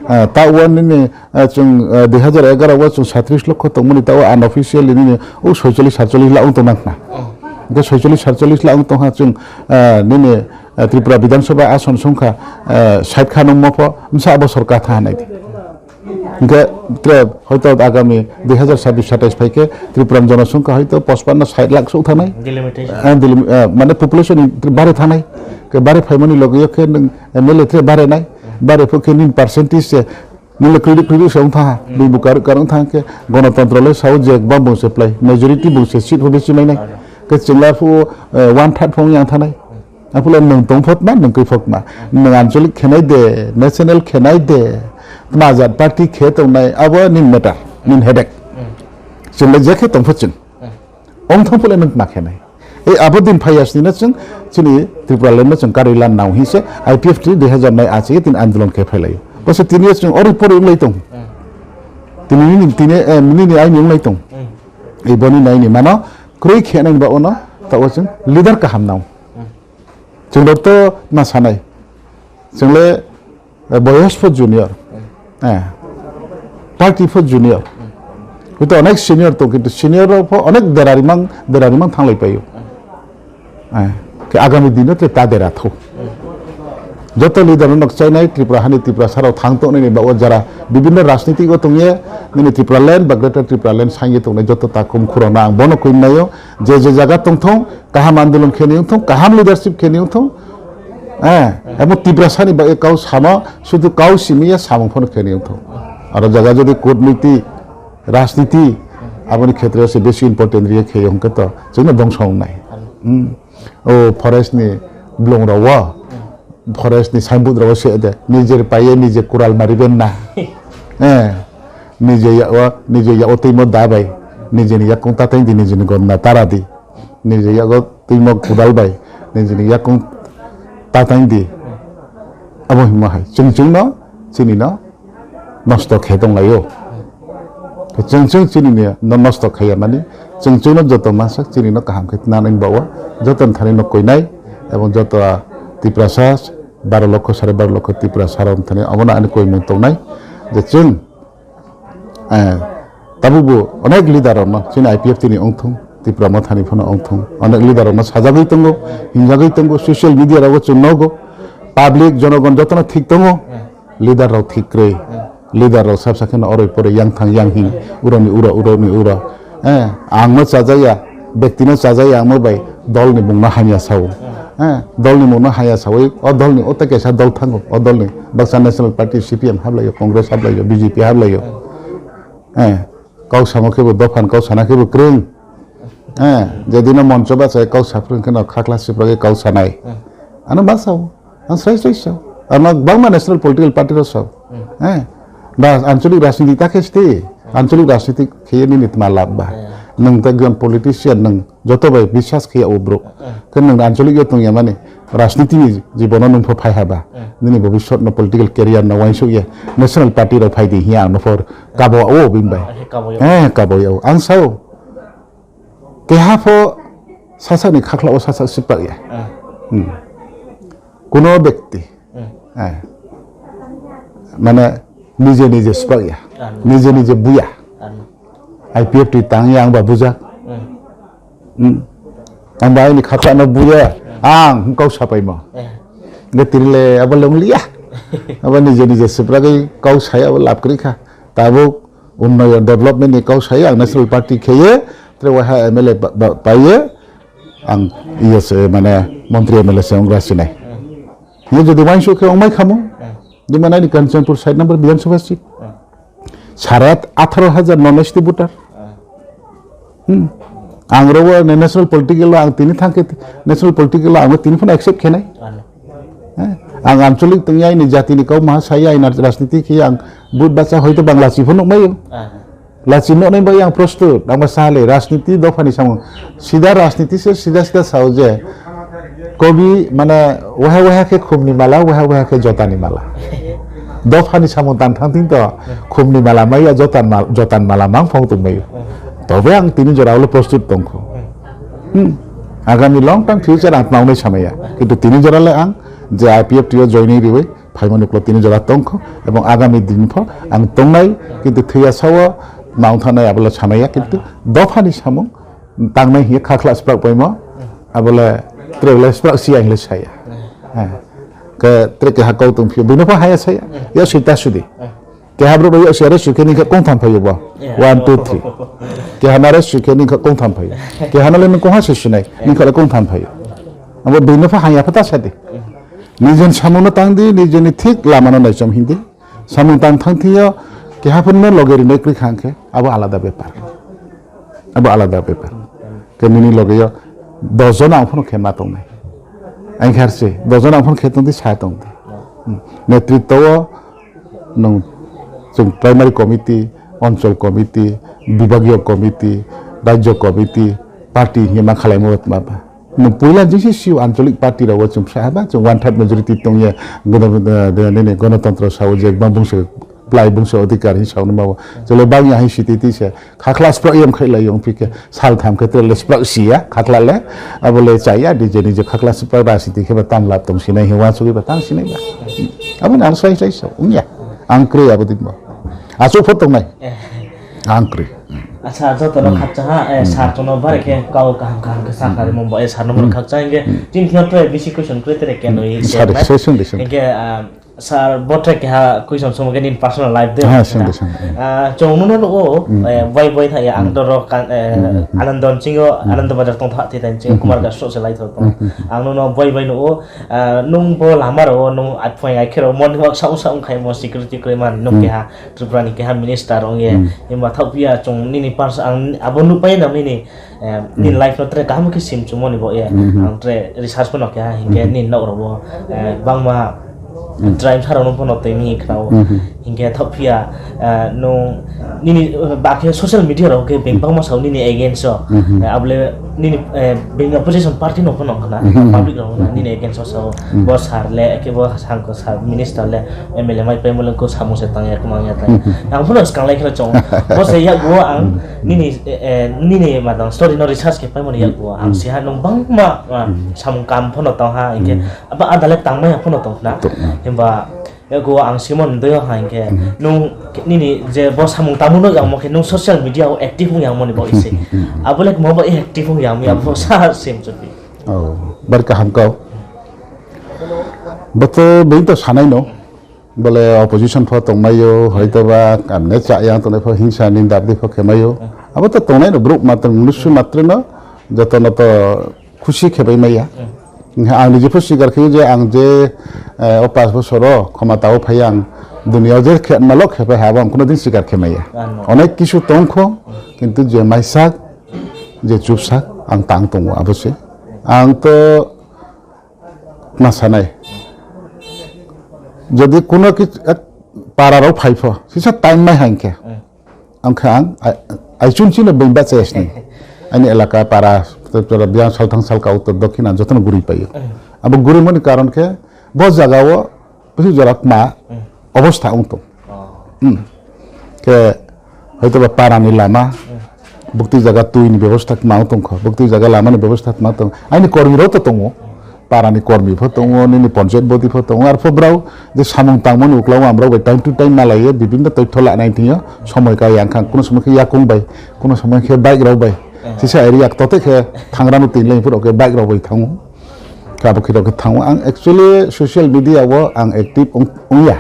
Ah, ta o nini, ah, chwng, ah, dui hazar egaroh o chwng satrish lokho tongmani ta o unofficially nini o soicholish satcholish la wng tong nang khna. Hwnkhe soicholish satcholish la wng tong ha chwng, ah, nini, ah, Tripura Bidhan Sabha ason songkha, ah, sait kha nung mopho msa abo sorkar tha nai di. Hwnkhe tre hoito agami dui hazar sabbish satais phaikhe Tripura ni jonosongkha hoito pochpanno sait lakh sok thanai. Delimitation. Ah, delim-, ah, mane population ni bare thanai. Ke bare phaimani loge yo khe nwng M L A tre bare nai. Bare phukhe nini percentage se nini credit credit se wng thaha. Bini bukar karwng thang khe gonotontro le sao je ekbang bung se plai. Majority bung se seat pho bisi mai nai. Ke chwngla phu, eh, one third phung yang thanai. Aphulo nwng tongphotma, nwng kwiphokma. Nwng anchalik khenai de, national khenai de, tma jat party khe tongnai, abo nin matter, nin headache. Chwngla je khe tongphot chwng. Ong thang phule nwng tma khenai. Ei abo din phai yasni na chwng, chini Tripura land no chwng karwi lan nao hinse, I P F T dui hazar nai achi tin andolon khe phailaio. Bose tini chwng ori pori wng lai tong. Tini nini, tini, eh, nini aini wng lai tong. Ei boni naini mano, kroi khe nai ba ono, ta o chwng leader kaham nao. Chwng rok to ma sanai. Chwng le, eh, boyos pho junior. Eh. Party pho junior. Hwito onek senior tong, kintu senior rok pho onek dera rimang, dera rimang thanglai paio. Eh. Khe agami dino te ta dera tho. Joto leader rok chainai Tripura hani Tripura sarok thang tong nini ba o jara bibinno rajniti o tongye nini Tripura land ba Greater Tripura land sangye tongnai joto ta kum khurana ang bono koi naio je je jaga tong thong. Kaham andolon khe ni wngthong, kaham leadership khe ni wngthong. Eh, abo Tiprasani bagwi kau sama, sudu kau simi ya samung phano khe ni wngthong. Aro jaga jodi kutniti, rajniti, aboni khetre se besi important riye khe wngkhe to, chwngno dongso wngnai. Hmm. O forest ni blong rok o, forest ni signboard rok o se de, nijer paye nije kural mariben na. Eh, nije ya o, nije ya o twi mo da bai, nije ni yakung ta teng di, nije ni gonna tara di. Niji yago twimo kudal bai, nijini yakung tatang di. Abo himma hai. Chwng chwngno chinino nosto khe tonglaio. Chwng chwng chinino nosto khaiya mani, chwng chwngno joto mansak chinino kaham khe tnanani bawa, joto thani no koinai, ebong joto Tiprasa baro lokho, sare baro lokho Tiprasa rok thani abono ani koimung tongnai. Je chwng Eh, tabukbo onek leader rokno chini I P F T ni wngthung, Tipra Mothani phano wngthung, onek leader rokno sajagwi tongo, hinjagwi tongo, social media rogo chwng nogo, public jonogon jotono thik tongo, leader rok thik kwrwi, leader rok sabsa kheno oroi poroi yang thang yang hing, uroni uro, uroni uro, eh, angno chajaya, bektino chajaya, angno bai dolni mungno hamya sao. Eh, dolni mungno haya sawi, o dolni o tei kaisa dol thango, o dolni baksa National Party, C P M hablaio, Congress hablaio, B J P hablaio. Eh, kau samo khebo dophan, kau sana khebo kwrwng. Eh, jedino moncho bachai kau saphwrwng kheno khakla sipragwi kau sanai. Ano ma sao, ang srai srai sao. Ano bangma national political party rok sao. Eh, ba anchalik rajniti ta khe sti, anchalik rajniti kheye nini tma lab ba. Nwng ta giyan politician nwng Joto bai biswas khe o borok. Khe nwng anchalik yo tongya mani, rajniti ni jibono nwng pho phai ha ba? Nini bobiswt no political career no uansuk ya, national party rok phai di hiya ang no pho kabo o bini bai. Eh, kabo ya o. Ang sao. Keha pho sasak ni khakla o sasak sipak ya. Hmm. Kuno bekti. Eh. Mane nije nije spak ya. Nije nije buya. I P F T tang ya ang ba bujak. Hmm. Ang ba ini khakha no buya. Ang kau sapai mo. Nge tirile abo long liya. Abo nije nije sipra gai kau saya abo lap kri kha. Tabuk unnoyon development ni kok sayo ang national party kheye, tre waha M L A ba, ba, paye, ang iye se mane montri M L A se onggra sinai. Ni jodi wainsu khe ongmai khamu, di mane ni Kanchanpur side number Bidhan Sabha seat. Sare atharo hajar non S T voter. Hmm. Ang robo national political ang tini thangke national political ang tini phano accept khenai. Eh, ang ancholik tongya ini jati ni kau maha saya ini rajniti khe ang but bacha hoito Bangla si phano mai. Lachi no nai bai ang prostut ang ba sale rajniti dopha ni samung sida rajniti se sida sida sao je kobi mane waha waha khe khum ni mala waha waha khe jota ni mala. Dopha ni samung tan thang tin to khum ni mala mai ya jotan mal jotan mala mang phong tung mai. Tobe ang tini jora ulo prostut tongkho. Hmm. Agami long term future ang tnaunai samaya. Kintu tini jora le ang je I P F T o joining riwi phaimani ulo tini jora tongkho ebong agami din pho ang tongnai kintu thwiya sao maung thanai abole samaya kintu dopha ni samung tangnai hiye khakhla sprak paimo abole trebele sprak siya hingle saya. Ha. Ke tre ke hakau tong phio bino pho haya saya. Ya sita sudi. Keha bro bai sere sukhe ni khe kong tham phayo bo. One, two, three. Keha nare sukhe ni khe kong tham phayo. Keha nale ni kong ha se sunai. Ni khe kong tham phayo. Abo bino pha haya pha ta sadi. Nijen samung no tang di, nijen ni thik lama no nai chom hindi. Samung tang thang thiyo keha phun no loge ri nai kri khang khe abo alada bepar. Abo alada bepar. Ke nini loge yo dos jon ang phun khe ma tong nai. Ang khar se dos jon ang phun khe tong di sa tong di. Hmm. Netritwa o nwng chwng primary committee, onchol committee, bibhagiyo committee, rajyo committee, party hinwi ma khwlaimo ma ba. Nwng puila jingse sio ancholic party rogo chwng bwsa haba chwng one third majority tongya gono-, eh, nini gonotontro sao je bang bungso plai bungso odhikar hinwi sauni mao. Chwle bangya hai siti tise. Khakhla sprak yam khai lai yong phike sal tham khe tel sprak sia khakhla le abo le chaya di jeni je khakhla sprak ra siti khe ba tam lap tong sinai he wa sugui ba tang sinai ba. Abo nang sai sai so ungya ang kre abo din ba asu phot tong nai ang kre. Acha joto no khakcha ha eh, sar tono bare khe kau kaham kaham khe sakha de mumbai eh, sar no khakcha inge tin thyo to bisi question kre tere keno i sar session de session. Inge ah, Sir, botre keha question somo ke nini personal life de. Ha, sing de, sing de. Ah, chong nuno nugo, eh, boi boi thaya ang doro kan, eh, Anandon chingo, Anando Bazar tong thak thai chingo Kumar Gas sok se lai thok tong. Ang nuno boi boi nugo, ah, nung bo lama ro nung at phai ai khero mon hok sa sa ung khai mo security kre man nung keha Tripura ni keha minister ong ye. Himba thok pia chong nini pers ang abo nu pai na nini Eh, nini life no tre kaham khe sim chumoni bo ye. Ang tre research phano kha hinkhe nini nok rogo eh, bangma crime sarok no phano twi mi khnao. Hinkhe thok phiya eh, nung nini eh, bakhe social media rok khe beng bangma sao nini against o. Eh, abole nini eh, beng opposition party no phano khna public rok na nini against o sao. Bo sar le ke bo sangko sar minister le M L A mai pemulung ko samung se tang ya kumang ya tang. Ang phano skang lai khna chong. Bo se ya go ang nini eh, eh, nini madang story no research khe paimani yago ang siha nung bangma ah, samung kam phano tong ha hinkhe abo adale tangmaya phano tong khna himba yago ang simon doi ha hinkhe nung nini je bo samung tamo no yang mo khe nung social media o active wng yang moni bo isi abo le mo bo active wng yang mi abo sa sim chupi. Oh, bar kaham kau. Boto being to sanai no. Bole opposition pho tongmaio, hoito ba kamne cha yang tongnai pho hingsa ni dabdi pho khemaio. Abo to tongnai no brouh matwng mnusu matre no joto no to khusi khebai maya. Ang nije pho sikar khe je ang je eh, o pas bosor o khoma tao phai ang dunia o je khe malo khebai ha abo ang kuno din sikar khemaya. Onek kisu tongkho kintu je maisak je chupsak ang tang tongo abo se. Ang to ma sanai. Jodi kuno ki ek para rok phai pho, sisa time mai hai khe. Ang kha ang ai, ai chun chino beng ba chesni. Ani elaka para, biang salthang salka uttor dokhin ang jotono guri paio. Abo guri mani karon khe bo jaga o bisi jora kma obostha wng tong. Hmm. Khe hoito ba para ni lama, bukti jaga twi ni bebosta ma tong kho, bukti jaga lama ni bebosta ma tong. Aini kormi rok to tongo, para ni kormi pho tongo, nini panchayat body pho tongo, ar pho brao je samung tangmani uklau amrok bai time to time malaiyo, bibinno toitho lanai thingyo, somoi kai yang khang, kuno somoi khe yakung bai, kuno somoi khe bike rok bai. Sisa area tote khe thangrano tin lane phuru khe bike rok bai thango. Khe abo khe rok khe thango. Ang actually social media o ang active wng-, wngya.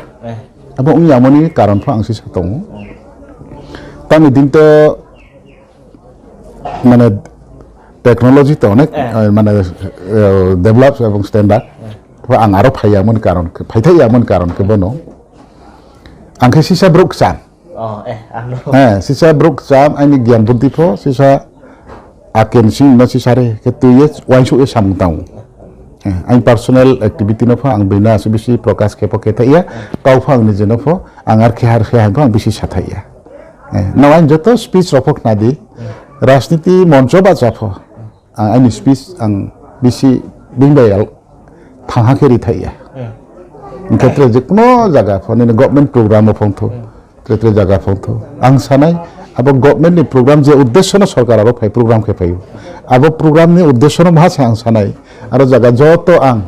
Abo wngya mani karon pho ang sisa tongo. Tamni din to mane technology to onek, eh, mane, eh, develop ebong standard. Eh. To ang aro phaiya mon karon ke, phaithaiya mon karon ke bono. Ang khe sisa bruk chan. Oh, eh, ano. Eh, sisa bruk chan, ani gyan buddhi pho, sisa aken sing ma sisa re, ke tu ye, wain su ye samung tang. Eh, ang personal activity no pho, ang bina su bisi prokas ke pho ke ta ya, kau pho ang nije no pho, ang ar khe har khe ang pho, ang bisi sa tha ya. Eh, na wain joto speech rok pho khna di, rajniti moncho ba cha pho. Ang ani speech ang bisi bing bai al thang ha khe ri thai ya. Hmm. Hwnkhe tre je kuno jaga pho nini government program o phongthu. Hmm. Tre tre jaga phongthu. Ang sanai abo government ni program je uddesho no sorkar aro phai program khe phaio. Abo program ni uddesho no maha se ang sanai. Aro jaga joto ang,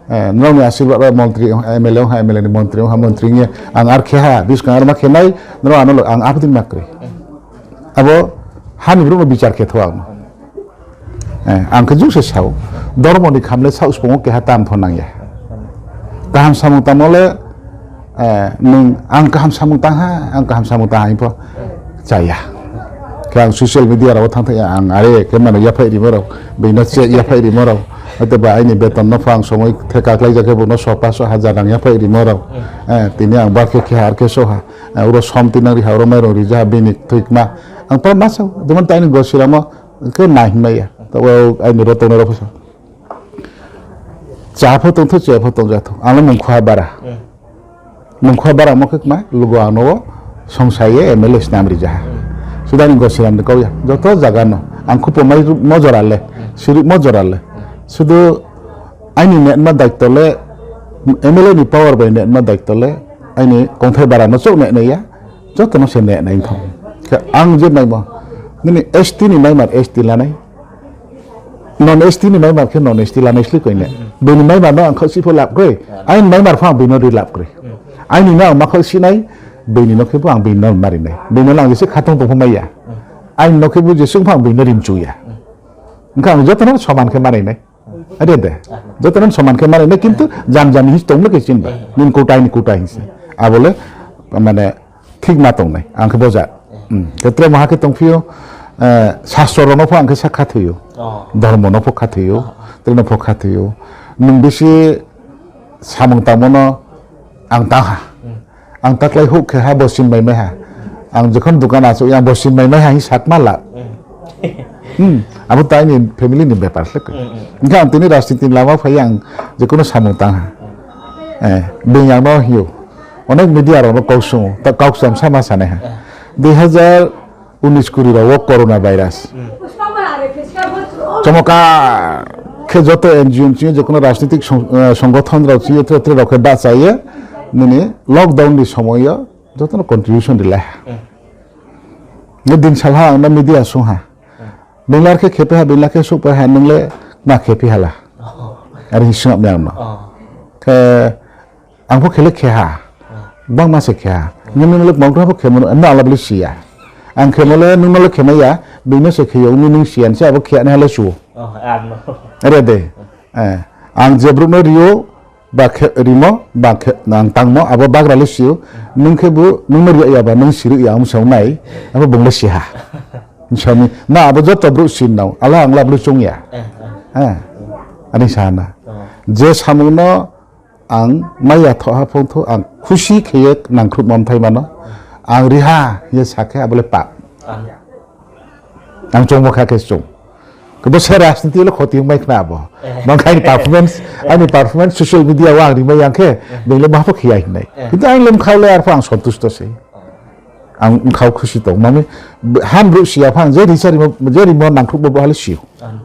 eh, norok ni asirwad bai montri, M L A wngkha, M L A ni montri wngkha, montri wngya ang ar khe ha, biskang ar ma khe nai, norok ano ang abdin ma kwrwi. Abo hani borok no bichar khe tho ang. Eh, ang khe jukse sao, dormo ni khamle sao spongo keha tam pho nangya. Kaham samung tamo le, eh, nwng ang kaham samung tang ha, ang kaham samung tang ha, hing pho chaya. Khe ang social media rok thang thaya, ang are khe mano yaphai rimo rok, bini che yaphai rimo rok, hwte ba aini beton no pho ang somoi theka klai jak khe bono so paso hajar rang yaphai rimo rok. Eh, tini ang ba khe khe har khe so ha, eh, uro som tinang ri ha, uro mairong ri ja ha, bini thwikma. Ang pa ma sao, jemon taini gosiramo, Khe nai hwnmaya. Tabuk aini ro tongnai rok phaisa. Cha pho tongtho, cha pho tongjathok. Ang mungkha bara. Hmm. Mungkha bara mo khe kma, lugo ano songsaye M L A snam rijaha. Hmm. Sudani gosiram ni kauya. Joto jaga no. Ang khupo mai mo jora le. Hmm. Siri mo jora le. Hmm. Sudu aini netma daitto le, M L A ni power bai netma daitto le, aini kongthai bara no chok netnaya. Joto no se netnai thong. Khe ang je naimo. Nini S T ni maimar S T lanai. Non S T ni maimar khe non S T lanai sli koine. Bini maimar no ang khasi pho lab koi. Ain maimar pho ang bini ri lab koi. Aini no ang ma khasi nai, bini no khe pho ang bini no mari nai. Bini no ang jese khatong tong pho maya. Ain no khe bo jesung pho ang bini no rim chuya. Engkha ang joto no soman khe mari nai. Ade de. Joto no soman khe mari nai kintu jam jam hi tong le khe chin ba. Nin kutai ni kutai hi se. Abole mane thik ma tongnai, ang khe boja. Hmm. Khe tre maha khe tongphio, eh, sastro rokno pho ang khe sak khathwio. Oh. Dhormo no pho khathwio, oh, tei no pho khathwio. Nwng bisi samung tangmo no ang tang ha. Hmm. Ang taklai huk khe ha bo sin mai mai ha. Ang jokhon dukan asuk yang bo sin mai mai ha hi sak ma la. Hmm. Hmm, abo to aini family ni bepar se koi. Hmm, hmm. Engkha ang tini rajniti ni lama phai ang je kono samung tang ha. Eh, bini ang no hiyo. Onek media rok no kok sungo, ta kok sam sama sanai ha. Eh. Dui hajar unis kuri rok o corona virus. Hmm. Chomoka khe joto N G O ni simi je kono rajnitik song-, eh, songothon rok simi tre tre rok khe bachaye nini lockdown ni somoyo joto no contribution rilai ha. Hmm. Nge din salha ang no media sung ha. Benglar khe khepe ha, benglar khe sukpai ha, nwngle ma khepi hala. Oh. Ari hi singap ni ang no. Oh. Khe ang pho khele khe ha. Oh. Bang ma se khe ha. Oh. Nini nwngle mong pho khe mano, na ala bili siya. Ang khe mole nung nole khe maya, bini se khe yo, nung nung siya, se abo khe ani hala su. Oh, ar no. Are de. Eh, ang je bru no rio, ba khe rimo, ba khe nang tangmo, abo bagra le sio, nung khe bo, nung no ria ya ba, nung siru ya, um song nai, abo bung le siha. Sami, na abo joto bru sin nau, ala ang la bru chung ya. Eh, eh. Eh, ani sana. Oh. Je samung no ang maya tho ha phong tho, ang khusi khe ye nang khrup mom thai mano, ang riha ye sakhe abo le pa. Ah. Ang chongmo kha khe chong. Kebo se rajniti le khoti wngmai khna abo. Eh. Mang kha ani performance, ani performance social media o ang rimai yang khe, eh, beng le ma pho khiya hinai. Eh. Kintu ang le mkhau le arpho ang santusto se. Ang mkhau khusi tong. Mami, ham bru siya phang, je risa rimo, je rimo nangkhrup bo hale siyo. Ah.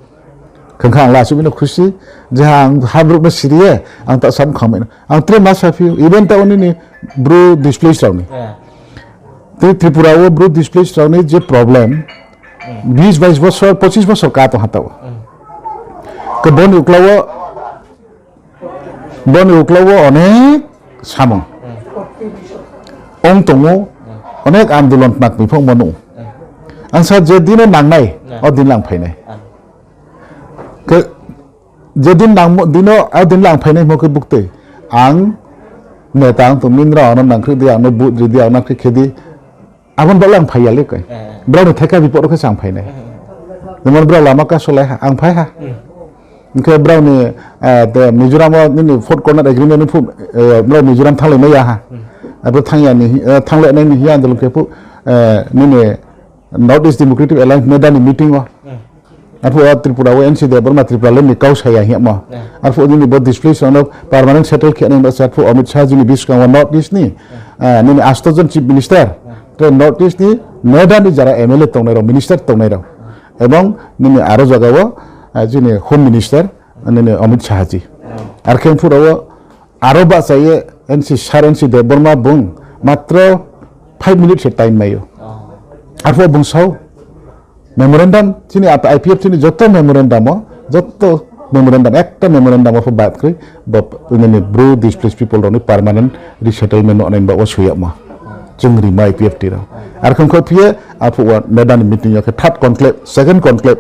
Khang kha ang la asubino khusi, je ang ham bru no siriye, ang ta sam khamai. Ang tre ma sa phiyo, even ta oni ni bru displaced rok ni. Eh. Tei Tripura o bru displaced rokni je problem, hmm, bis bais bosor, pochis bosor ka tong ha tao. Hmm. Ke boni ukla o, boni ukla o onek samung. Hmm. Ong tongo, hmm, onek andolon tmak ni phong mano. Hmm. Ang sa je dino nangnai, hmm, o din lang phainai. Hmm. Ke, je din nang mo-, dino, a din lang phainai mo ke bukte. Ang neta ang to minra ano nangkhri di, ano but ri di, ano khe khe di. Aboni bagwi ang phai ya le koi. Eh. Brao ni theka bipor khe ang phai nai. Eh. Jemon brao lama kasu lai ha, ang phai ha. Hmm. Hwnkhe brao ni, eh, de Mizoram o nini fourth corner agreement ni phu, eh, brao Mizoram thang lai maya ha. Hmm. Abo thang ya ni, eh, thang lai nai ni hiya andolong khe phu, eh, nini North East Democratic Alliance NEDA ni meeting o. Hmm. Arphuh o Tripura o N C Debbarma Tripura le ni kau saya hiya mo. Yeah. Arphuh nini bo displace ono permanent settle khe nai basa arphuh Amit Shah ji ni biskango North East ni, yeah, eh, nini asto jon chief minister, yeah, tei North East ni NEDA ni jara M L A tongnai rok, minister tongnai rok. Ebong nini aro jaga o, eh, jini home minister, nini Amit Shah ji. Yeah. Arkhe phura o Aro bachaye N C sir N C Debbarma bung matro five minutes se time mayo. Oh. Arphuh bung sao memorandum chini ata I P F T ni joto memorandum o, joto memorandum, ekta memorandum o pho bad kri bo nini bru displaced people rokni permanent resettlement no nai ba o suyakma. Chwng rima I P F T rok. Arkhong kho phiye arphuh wa NEDA ni meeting yakhe third conclave, second conclave.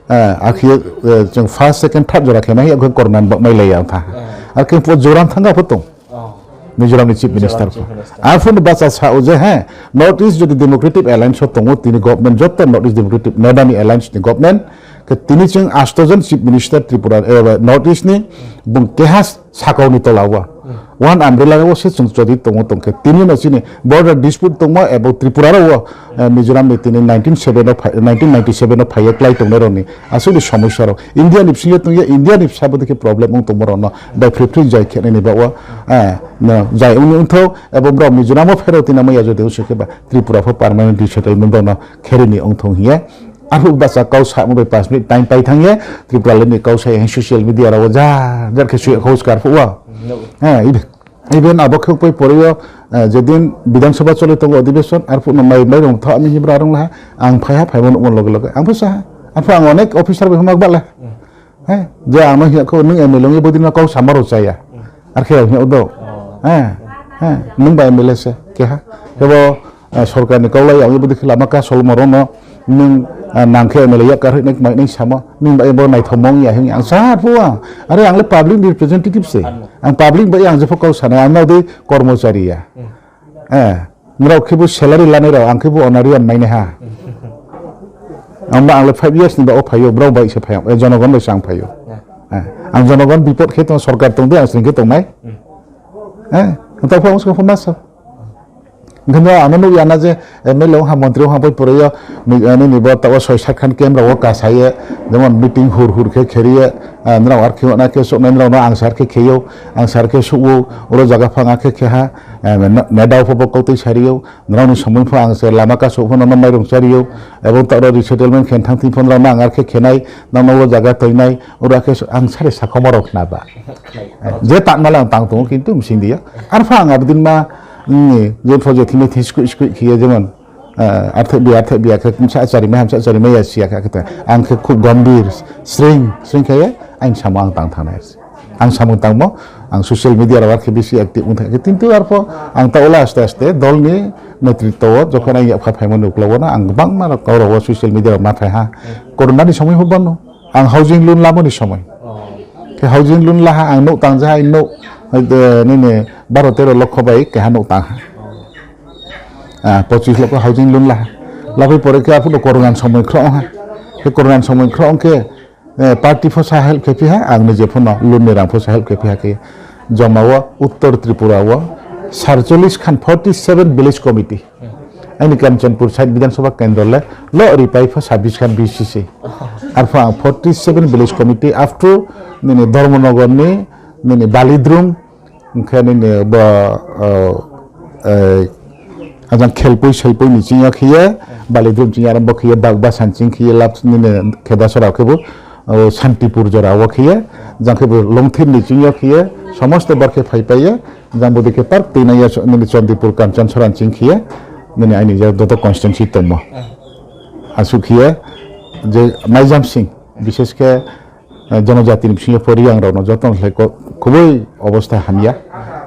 Eh, akhe, eh, chwng first, second, third jora khe mai, akhe corona ni bagmai lai ya wngkha. Eh. Akhe po Joram thangka pho tong. Oh. Mizoram ni chief minister pho. Chief minister. Aphuru ni bacha sa o je, he, North East jodi Democratic Alliance o tongo, tini government joto North East Democratic NEDA ni alliance ni government, khe tini chwng asto jon chief minister Tripura, eh, North East ni, bung keha sakao ni tola o. Hmm. One umbrella o se chwng chodi tongo tongkhe. Tini no chini border dispute tongmo ebo Tripura ro o, eh, Mizoram ni tini nineteen seven o phai, nineteen ninety-seven o phaiye klai tongnai rokni aswkni somosya rok. India ni bisingo tongya, India ni bwsa bo dikhe problem wng tongmo rokno bai phri phri jai khenani bagwi, eh, no, jai wngni wngthok ebo borok Mizoram o phero tina maya jodi wngse khe ba Tripura pho permanent resettlement bono kherini wngthong hiye. Arphuh bacha kau sakma bai panch minute time pai thangya, Tripura ni kau sai social media rok jar jar khe suya kho skar phuh o. No. Ha, ibe, ibe abo khe pai pore o, eh, jedin Bidhan Sabha choli tongo adhibeshon, arphuh no mai, mai rong tha, ami hibra rong laha, ang phaiha, phaima nukma loge loge. Ang phaisa, arphuh ang onek officer bai huma bala. Hmm. He, je ano hiya kho nwng M L A wngwi bodin ma kok sama rw chaya. Arkhe hiya do. Oh. He, he, nwng ba M L A se, keha. Kebo, eh, sorkar ni kaulai ang ibodi khila ma ka solmo rono nwng, eh, nang khe M L A yak karwi nek mai nai samo. Nwng ba ebo naithok mong ya hing ang sa phuwa. Are ang le public representative se. Ano. Ang public ba ang jepho kok sana, ang nadi kormochari ya. Hmm. Eh, norok khe bo salary lanai rok, ang khe bo honorarium mainai ha. Ang ba ang le five years ni ba o phaio, borok bai se phaio, eh, jonogon bai se ang phaio. Eh, ang jonogon bipod khe tong, sorkar tong de, ang sring khe tongnai. Eh, ang tao phang usko phang masa. Hingkhe no ano nukya na je, eh, M L A wngkha, montri wngkha, bai poroyo, mi-, eh, nini bo tao soi sat khan camp rok o kasaye, jemon meeting hur hur khe kheriye, eh, norok ar khe na khe soknai norok no ang sar khe kheyo, ang sar khe suko, oro jaga phang a khe kheha, eh, ne-, neda pho bo kotwi sariyo, norokni somoi pho ang se lama kaso pho nono mairung chariyo, ebong ta oro resettlement khe thang thing pho norokno ang ar khe khenai, nono o jaga toinai, oro khe ang sari sakhoma rok khna ba. Je tangma le ang tang tongo kintu msing diya. Ar pho ang abdin ma, mm, je pho je thini this kui kui khiye jemon, eh, arthe biya, arthe biya khe msa chari ma, msa chari ma ya siya kha khe ang khe khub gambhir, sring, sring khe ang samo ang tang thangnai. Ang samung tangmo, ang social media rok khe bisi active wng thangkhe, kintu arpho ang ta ola aste aste dol ni netritwo o jokhon ang yapha phaimani uklogo no ang kwbangma rok kok rok o social media rok ma phai ha. Corona ni somoi pho bono ang housing loan lamani somoi. Oh. Khe housing loan laha ang nuk tang jaha nuk, eh, nini baro tero lokho bai keha nuk tang ha. Oh. Ah, pochis lokho housing loan laha. Laphai pore khe aphuru corona ni somoi khro ha. Khe corona ni somoi khro khe Eh, party phosa help khe phiha, ang nije phano loan ni rang phosa help khe phiha khe. Joma o Uttor Tripura o sarcholish khan forty seven village committee. Aini Kanchanpur side Bidhan Sabha kendro le lo ripai pho sabbish khan B C C. Arpho ang forty seven village committee up to nini Dharmanagar ni, nini Balidrum, Hwnkhe nini bo, o, eh, ajang khelpui selpui ni chingya khiye, Balidrum chingya arombo khiye, Bagbasan ching khiye, lab nini Khedasora khe bo, o, Santipur jora o khiye, jang khe bo Longthir ni chingya khiye, somosto bar khe phai paiye, jang bo dikhe tar twi naiya so-, nini Chandipur Kanchan Soran ching khiye, nini aini je doto constituency tongmo. Asuk khiye, je Maijam Singh, bishesh khe, Eh, jonojatini bisingo poriyangrokno jotono khlai ko-, kubui obostha hamya.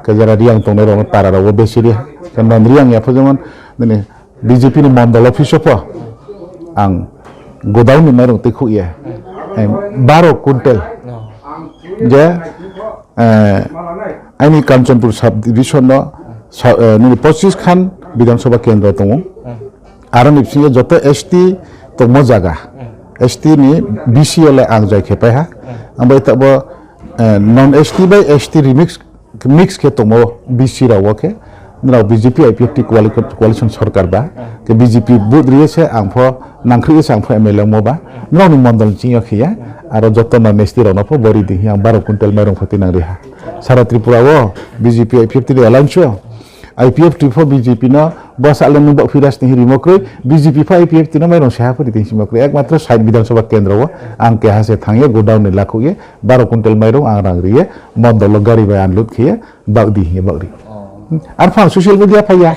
Khe jara riyang tongnairokno tararokbo besi riha. Khe non riyang yapha jemon nini B J P ni mondol office-o pho ang godown ni mairung twi khukya. Eh, baro quintal. Je, eh, aini Kanchanpur sub division-no sa-, eh, nini pochis khan Bidhan Sabha kendro tongo. Aroni bisingo joto S T tongmo jaga, S T ni B C O le ang jai khe pai ha. Ang bai tabo, eh, non S T bai S T remix mix khe tongmo B C rao khe, nrao B J P I P F T coali-, coalition sarkar ba, khe B J P vote riye se ang pho nangkhriye se ang pho M L A wngmo ba, nrao ni mondol ni chingyo khiya, aro joto non S T rao no pho bori di hiya ang baro quintal mairung pho tinang riha. Sara Tripura o B J P I P F T ni alliance o, I P F T pho B J P no bwsa le nung bak phiras ni rimo kroi, B J P pho I P F T no mairung seha phuri tin simo kroi, ekmatro side Bidhan Sabha kendro o ang keha se thangye godown ni lakhukye, baro quintal mairung ang rang riye, mondol o gari bai unload khiye, bak di hiye bak ri. Oh. Ar phang social media phaiya.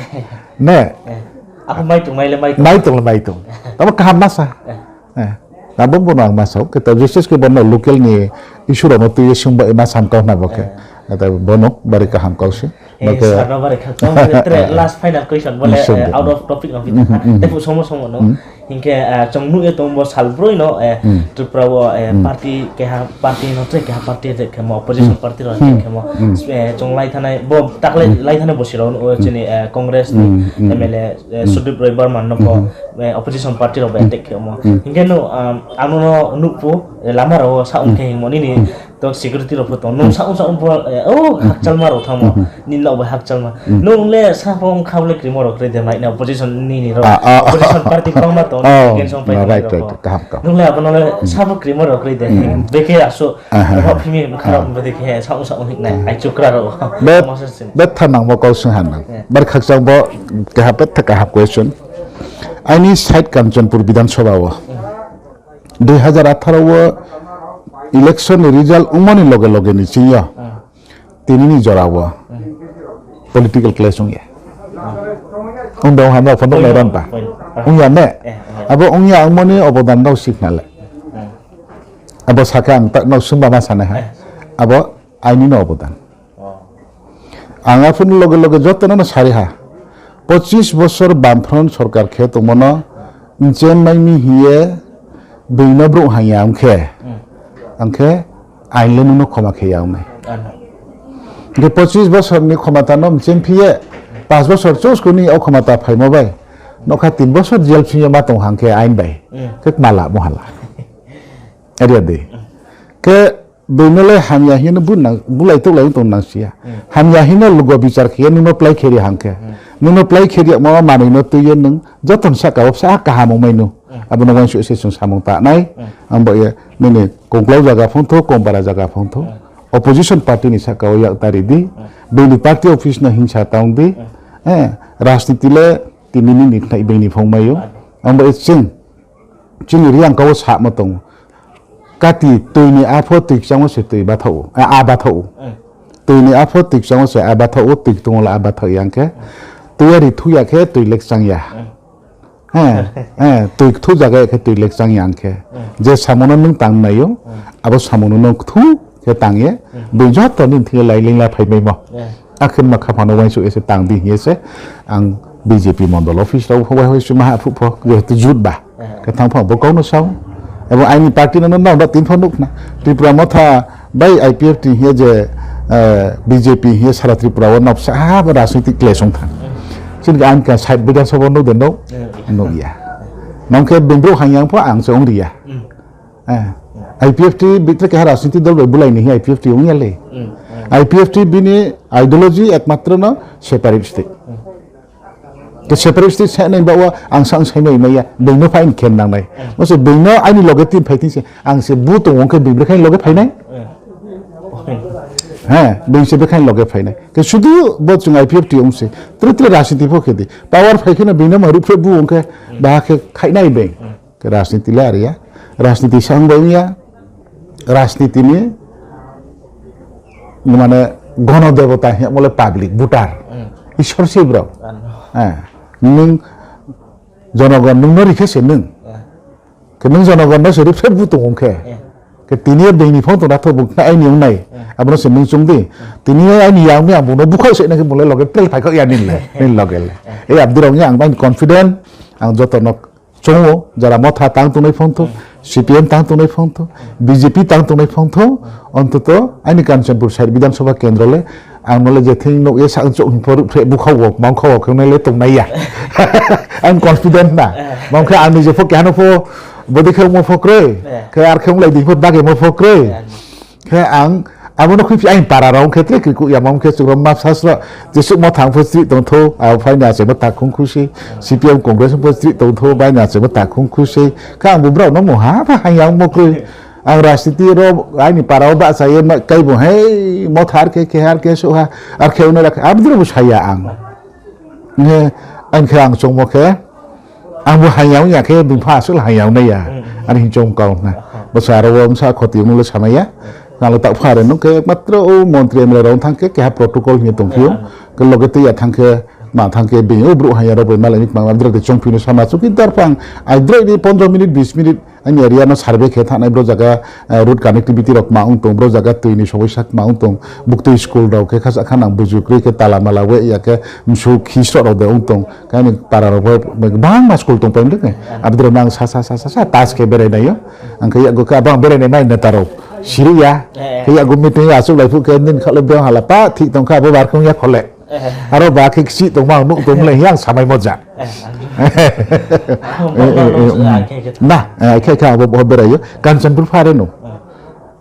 Ne? Eh. Ako maitung, maile maitung. Maitung le maitung. Tamo kaham masa. Eh. Eh. Nabo bono ang masa. Kita justice ke bono local ni issue ramo tuye sumba ema sam kau na boke. Eh. Kata bono bari kaham kau si. Eh, Bake sarno bari kaham kau. Tre last final question. Bole, eh, out of topic no kita. Tepu somo somo no. Hinkhe, ah, chwng nukya tongo bo sal brwi no, eh, Tripura o, eh, party keha party no tei keha party tei khe mo opposition party rok tei khe mo, eh, chwng lai thanai bo taklai lai thanai bo sirok no chini, eh, Congress ni M L A, eh, Sudip Roy Barman no pho, eh, opposition party rok bai attack khe mo. Hinkhe no, um, ano no nukphu, eh, lama rok o sa ongkhe hingmo nini to security rok pho tong. Nung sa ung sa ung pho, eh, oh, hakchalma rok thangmo. Nini nok bai hakchalma. Nung le sa pho ung kha le krimo rok re de mai na opposition nini rok. Ah, ah, ah. Opposition party bangma tong, oh, against ong pai no, tong right, rok right, pho. Kaham, kaham. Nung le abono le sa pho krimo rok re de. Bekhe aso, aha, rok phimi kharap, aha, bekhe sa ung sa ung hik nai. Ai chukra rok. Bet, bet thanang mo kau sung hanang. Yeah. Bar khakchang bo keha bet tha kaham question. Aini side Kanchanpur Bidhan Sabha o. Dui hazar atharo o election ni result wngmani loge loge ni chingyo tinini jora o political clash wngya. Wngda wngha no phano nairan ba. Wngya ne? Abo wngya wngmani obodan rok sikna le. Abo sakhe ang tak no sumba ma sana ha. Abo aini no obodan. Ang aphuru loge loge jotono no sari ha. Pochis bosor Bamfront sorkar khe tongmano, nchen maimi hiye bwino brouh hangya wngkhe, angkhe ain le nono khoma khe ya wngnai. Hingkhe pochis bosor ni khomata no mchen phiye, pas bosor chus kuni o khomata phaimo bai, nokha tin bosor jail singyo ma tong hangkhe ain bai, khe mala mohala. Area de. Khe Bwino le hamya hinwi bu nang, bulai tuklai wng tong nang siya. Hamya hinwi lugo bichar khiya nwngno plai kheri hangkhe. Nwngno plai kheri yakma manwi no twiyo nwng joto ni saka o bwsa kaham wngmai nu. Abono uansuk se chwng samung ta nai. Ang bo ye nini kongklau jaga phung thu, kongpara jaga phung thu. Opposition party ni saka o yak tari di. Bini party office no hingsa ta wng di. Eh, rajniti le tini nini khnai bini phung mai o. Ang bo ye chwng Chini Riyang kao sakma tongo. Kati twi ni apho twi kchangma se twi bathago, a, a bathago. Twi ni apho twi kchangma se a bathago, twi tongo la a bathak yang khe. Twi ari thuya khe twi lek chang ya. He, he, twi thu jaga khe twi lek chang yang khe. Je samono nwng tang naio, abo samono nwng thu khe tang ye. Bui joto ni thik lai ling la phai mai mo. Akhir ma kha phano uansuk ese tang di hiye se ang B J P mondol office rok phobaihuai suma ha phuk pho jehetu jut ba. Khe thang pho bo kok no sao. Ebo aini party no no no tin pho nuk na. Tripura Motha bai I P F T hiye je, eh, B J P hiye sara Tripura o noksa ha bo rajnitik kle song thang. Chini ang ka side Bidhan Sabha nuk de nuk. Nuk ya. Nong khe bindru hang yang pho ang se ong ri ya. Eh, I P F T bitre keha rajniti dol bai bulai ni I P F T wngya le. I P F T bini ideology ekmatro no separate state. Ke separate state sa nai ba wa ang sang sai mai maya, bengno fine khen nang nai. Mo se bengno ani loge tin phai tin se, ang se bu tong wng khe bengno khain loge phai nai. He, beng se bekhain loge phai nai. Ke sudu bo chung I P F T wng se, tre tre rajniti pho khe di. Power phai khe no bengno ma rup phe bu wng khe, ba khe khai nai beng. Ke rajniti le ariya, rajniti sang bai ya, rajniti ni mane gono debota hiya mole public voter, isor se bro. Eh, nung jonogon nung no rikhe se nung. Ke nung jonogon no se ripse bu tong khe. Ke tini bini phone to na tho bu na ai ni nai. Abono se nung chung di. Tini ai ni yang mi ang bu no bu kho se na ke mole loge tel phai kho ya nin le, nin loge le. E abdi rong ya ang bai confident, ang joto nok Chongo, jara motha tang tongnai phone thu, C P M tang tongnai phone tho, B J P tang tongnai phone tho, ontoto ani Kanchanpur side Bidhan Sabha kendro le, ang no le je thing nuk ye sak chuk hing phor phre bukha wok, mang kha wok, khe le tongnai ya. I'm confident na. Mang khe ani je pho kehano pho, bodi khe mo pho kroi, khe ar khe mo lai di pho dage mo pho kroi. Khe ang abono khwi phi ain para rok khe tre kri ku yamam khe chukrom ma sasro jesuk mo thang pho chri tong tho, a phai na se mo ta khung khusi, C P M Congress pho chri tong tho, bai na se mo ta khung khusi. Khe ang bo brao no mo ha pha hai yang mo kroi. Ang rajniti ro aini para o ba sa ye ma kai bo hei mo thar khe khe har khe so ha ar khe uno rak abdro bo saya ang. Nge, ang khe ang chongmo khe, ang bo hayang ya khe, bini pha aswk hayang nai ya. Ani hin chong kau na. Bwsa aro o bwsa khoti munglo samaya. Nalo tak phare nung khe, matro o montri M L A rok thang khe, keha protocol hinwi tong phio. Ke loge twi ya thang khe, ma thang khe, bini o bru haya rok bai malai ni kmang lamdra de chong phino sama chukidar phang. Ai droi ni pondro minute, bis minute, ani area no survey khe thanai bro jaga, eh, road connectivity rok ma wng tong, bro jaga twi ni somoisa ma wng tong, buktwi school rok khe khasa kha nang buju kwrwi khe tala mala we ya khe msu khi srok rok de wng tong, khe ani para rok bo bangma school tong pai mdek ne. Abdro nang sa sa sa sa sa tas khe berai naio, ang khe yago khe abang berai nai mai neta rok siri ya, khe yago meeting asuk lai phu khe nin khale beng hala pa thik tong kha abo bar khung ya khole. Aro ba khe kisi tongma nuk tong le yang samai moja. Na, eh, khe khe abo bo berai yo. Kanchanpur phare no.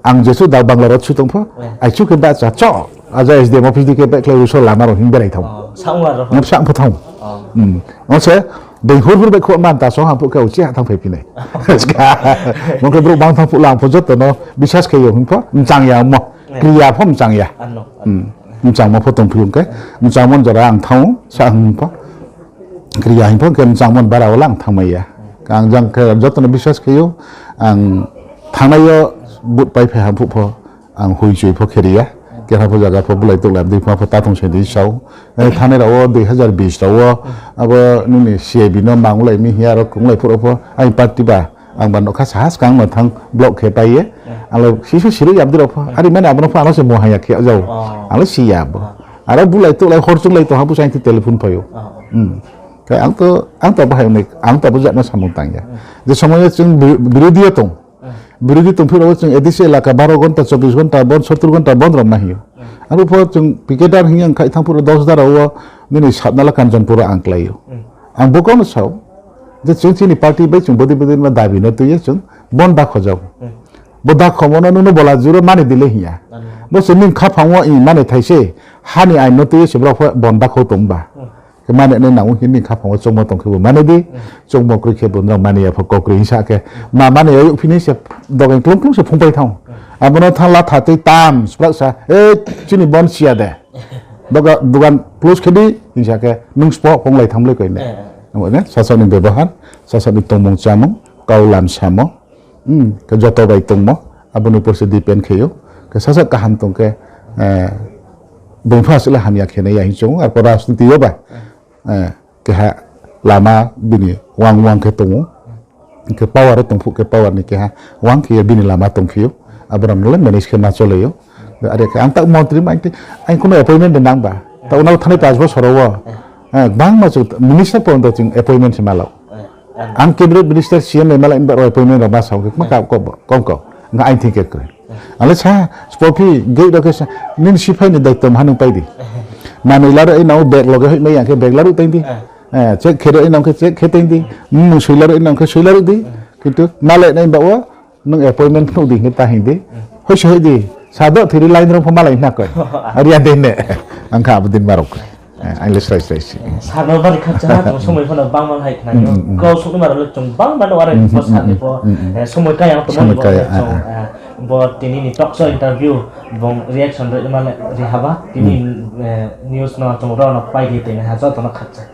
Ang jesu da Bangalore su tong pho. Ai chu khe ba cha cho. Aja S D M office di khe ba khlai uso lama ro hin berai thong. Ngap sang pho thong. Hmm. Ose dei hur hur be kho man ta so ha phu khe uchi ha thang phai phinai. Mong khe bro bang thang phu lang pho jotto no bisas khe yo hin pho. Mchang ya mo. Kriya pho mchang ya. Hmm. Mchangma pho tong phiyung khe, mchangma jora ang thango, sa ang pho. Kriya hing pho khe mchangma bara wala ang thangmai ya. Ang jang khe jotono biswas khayo, ang thangnaio but pai phai hamphu pho, ang hui chui pho kheri ya. Kera pho jaga pho bulai tuk lai dui pho tatong se di sao. Eh, thani rao dui hazar bis rao, abo nini C I B no mangulai mi hiya ro kunglai phuro pho, ai party ba. Ang ba nokha sahas kang ma thang block khe pai ye. Ang lo sisu siru yabdi rok pho. Ari mane abono pho ano se mo haya khe jao. Ang lo si ya bo. Aro bulai to lai hor chung lai to habu sain telephone phayo. Hmm. Khe ang to, ang to bahai nek, ang to bujak na samung tang ya. Je somoy chung bi-, birodi tong. Birodi tong phiro chung A D C elaka baro gonta, chobbish gonta, bon, sottur gonta bon rom na hiyo. Aro pho chung piketar hiya khai thang phuro dos dara o nini satnala Kanchanpur ang klai yo. Ang bo kono sao. Je chwng chini party bai chwng bodi bodi ma dabi no twiya chwng bon da khojao. Bo da khomo no nuno bola juro mani dile hiya. Bo se ning khapang wo i mani thaise hani ain no twiya se bro pho bon da kho tong ba. Ke mani ne nang hin ning khapang wo chongmo tong khe bo mani di. Chongmo kroi khe bo nang mani ya pho kokri hinsa khe ma mani ya yuk phini se dogen klung klung se phung pai thang. Abono thang la tha twi tam sprak sa e chini bon siya de. Doga-, dogan close khe di, hinsa khe, nung spo phonglai thamle koi ne. Namo ne, sasani bebohar, sasani tongmung chamung, kau lam samo, hmm, khe joto bai tongmo, aboni upor se depend khayo. Khe sasa kaham tong khe, eh, bungpha asle hamya khe ne ya hinchung, arpor rajniti yo ba. Eh, keha lama bini wang wang khe tongo. Hingke power o tongphuk khe power ni keha wang khe bini lama tongphio. Aborok no le manage khe ma cholaio. Are khe ang tak montri ma ang, ang kuno appointment de nang ba. Ta unau thani pas bosor o. Eh, bangma chu minister porjonto chwng appointment se malao. Ang cabinet minister C M bai malai ba appointment rok ma sao khe ma ka ko ko ko. Nga ain thik khe kre. Ale sa, spopi gate rok khe sa, nini siphai ni daitwm hanung pai di. Manui laro e nao bag loge hoi mai yang khe bag laro tei di. Eh, check khe roi nang khe check khe tei di. Mung sui laro nang khe sui laro di. Kintu male nai ba o nung appointment phunuk di hinwi ta hindi. Hoi se hoi di. Sado thiri line rong pho malai hina koi. Ari ade ne. Ang kha abdin marok. Eh, ang le srai srai si. Sarno bari khakchangma tong somoi phano bangma hai khna. Kau sukni maro le chwng bangma no arai pho sarni pho. Eh, somoi kaya to moni bo chwng, eh, bo tini ni talk show interview bong reaction roi male ri haba. Tini, eh, news no chwng ro no pai di tini ha joto no khakchang.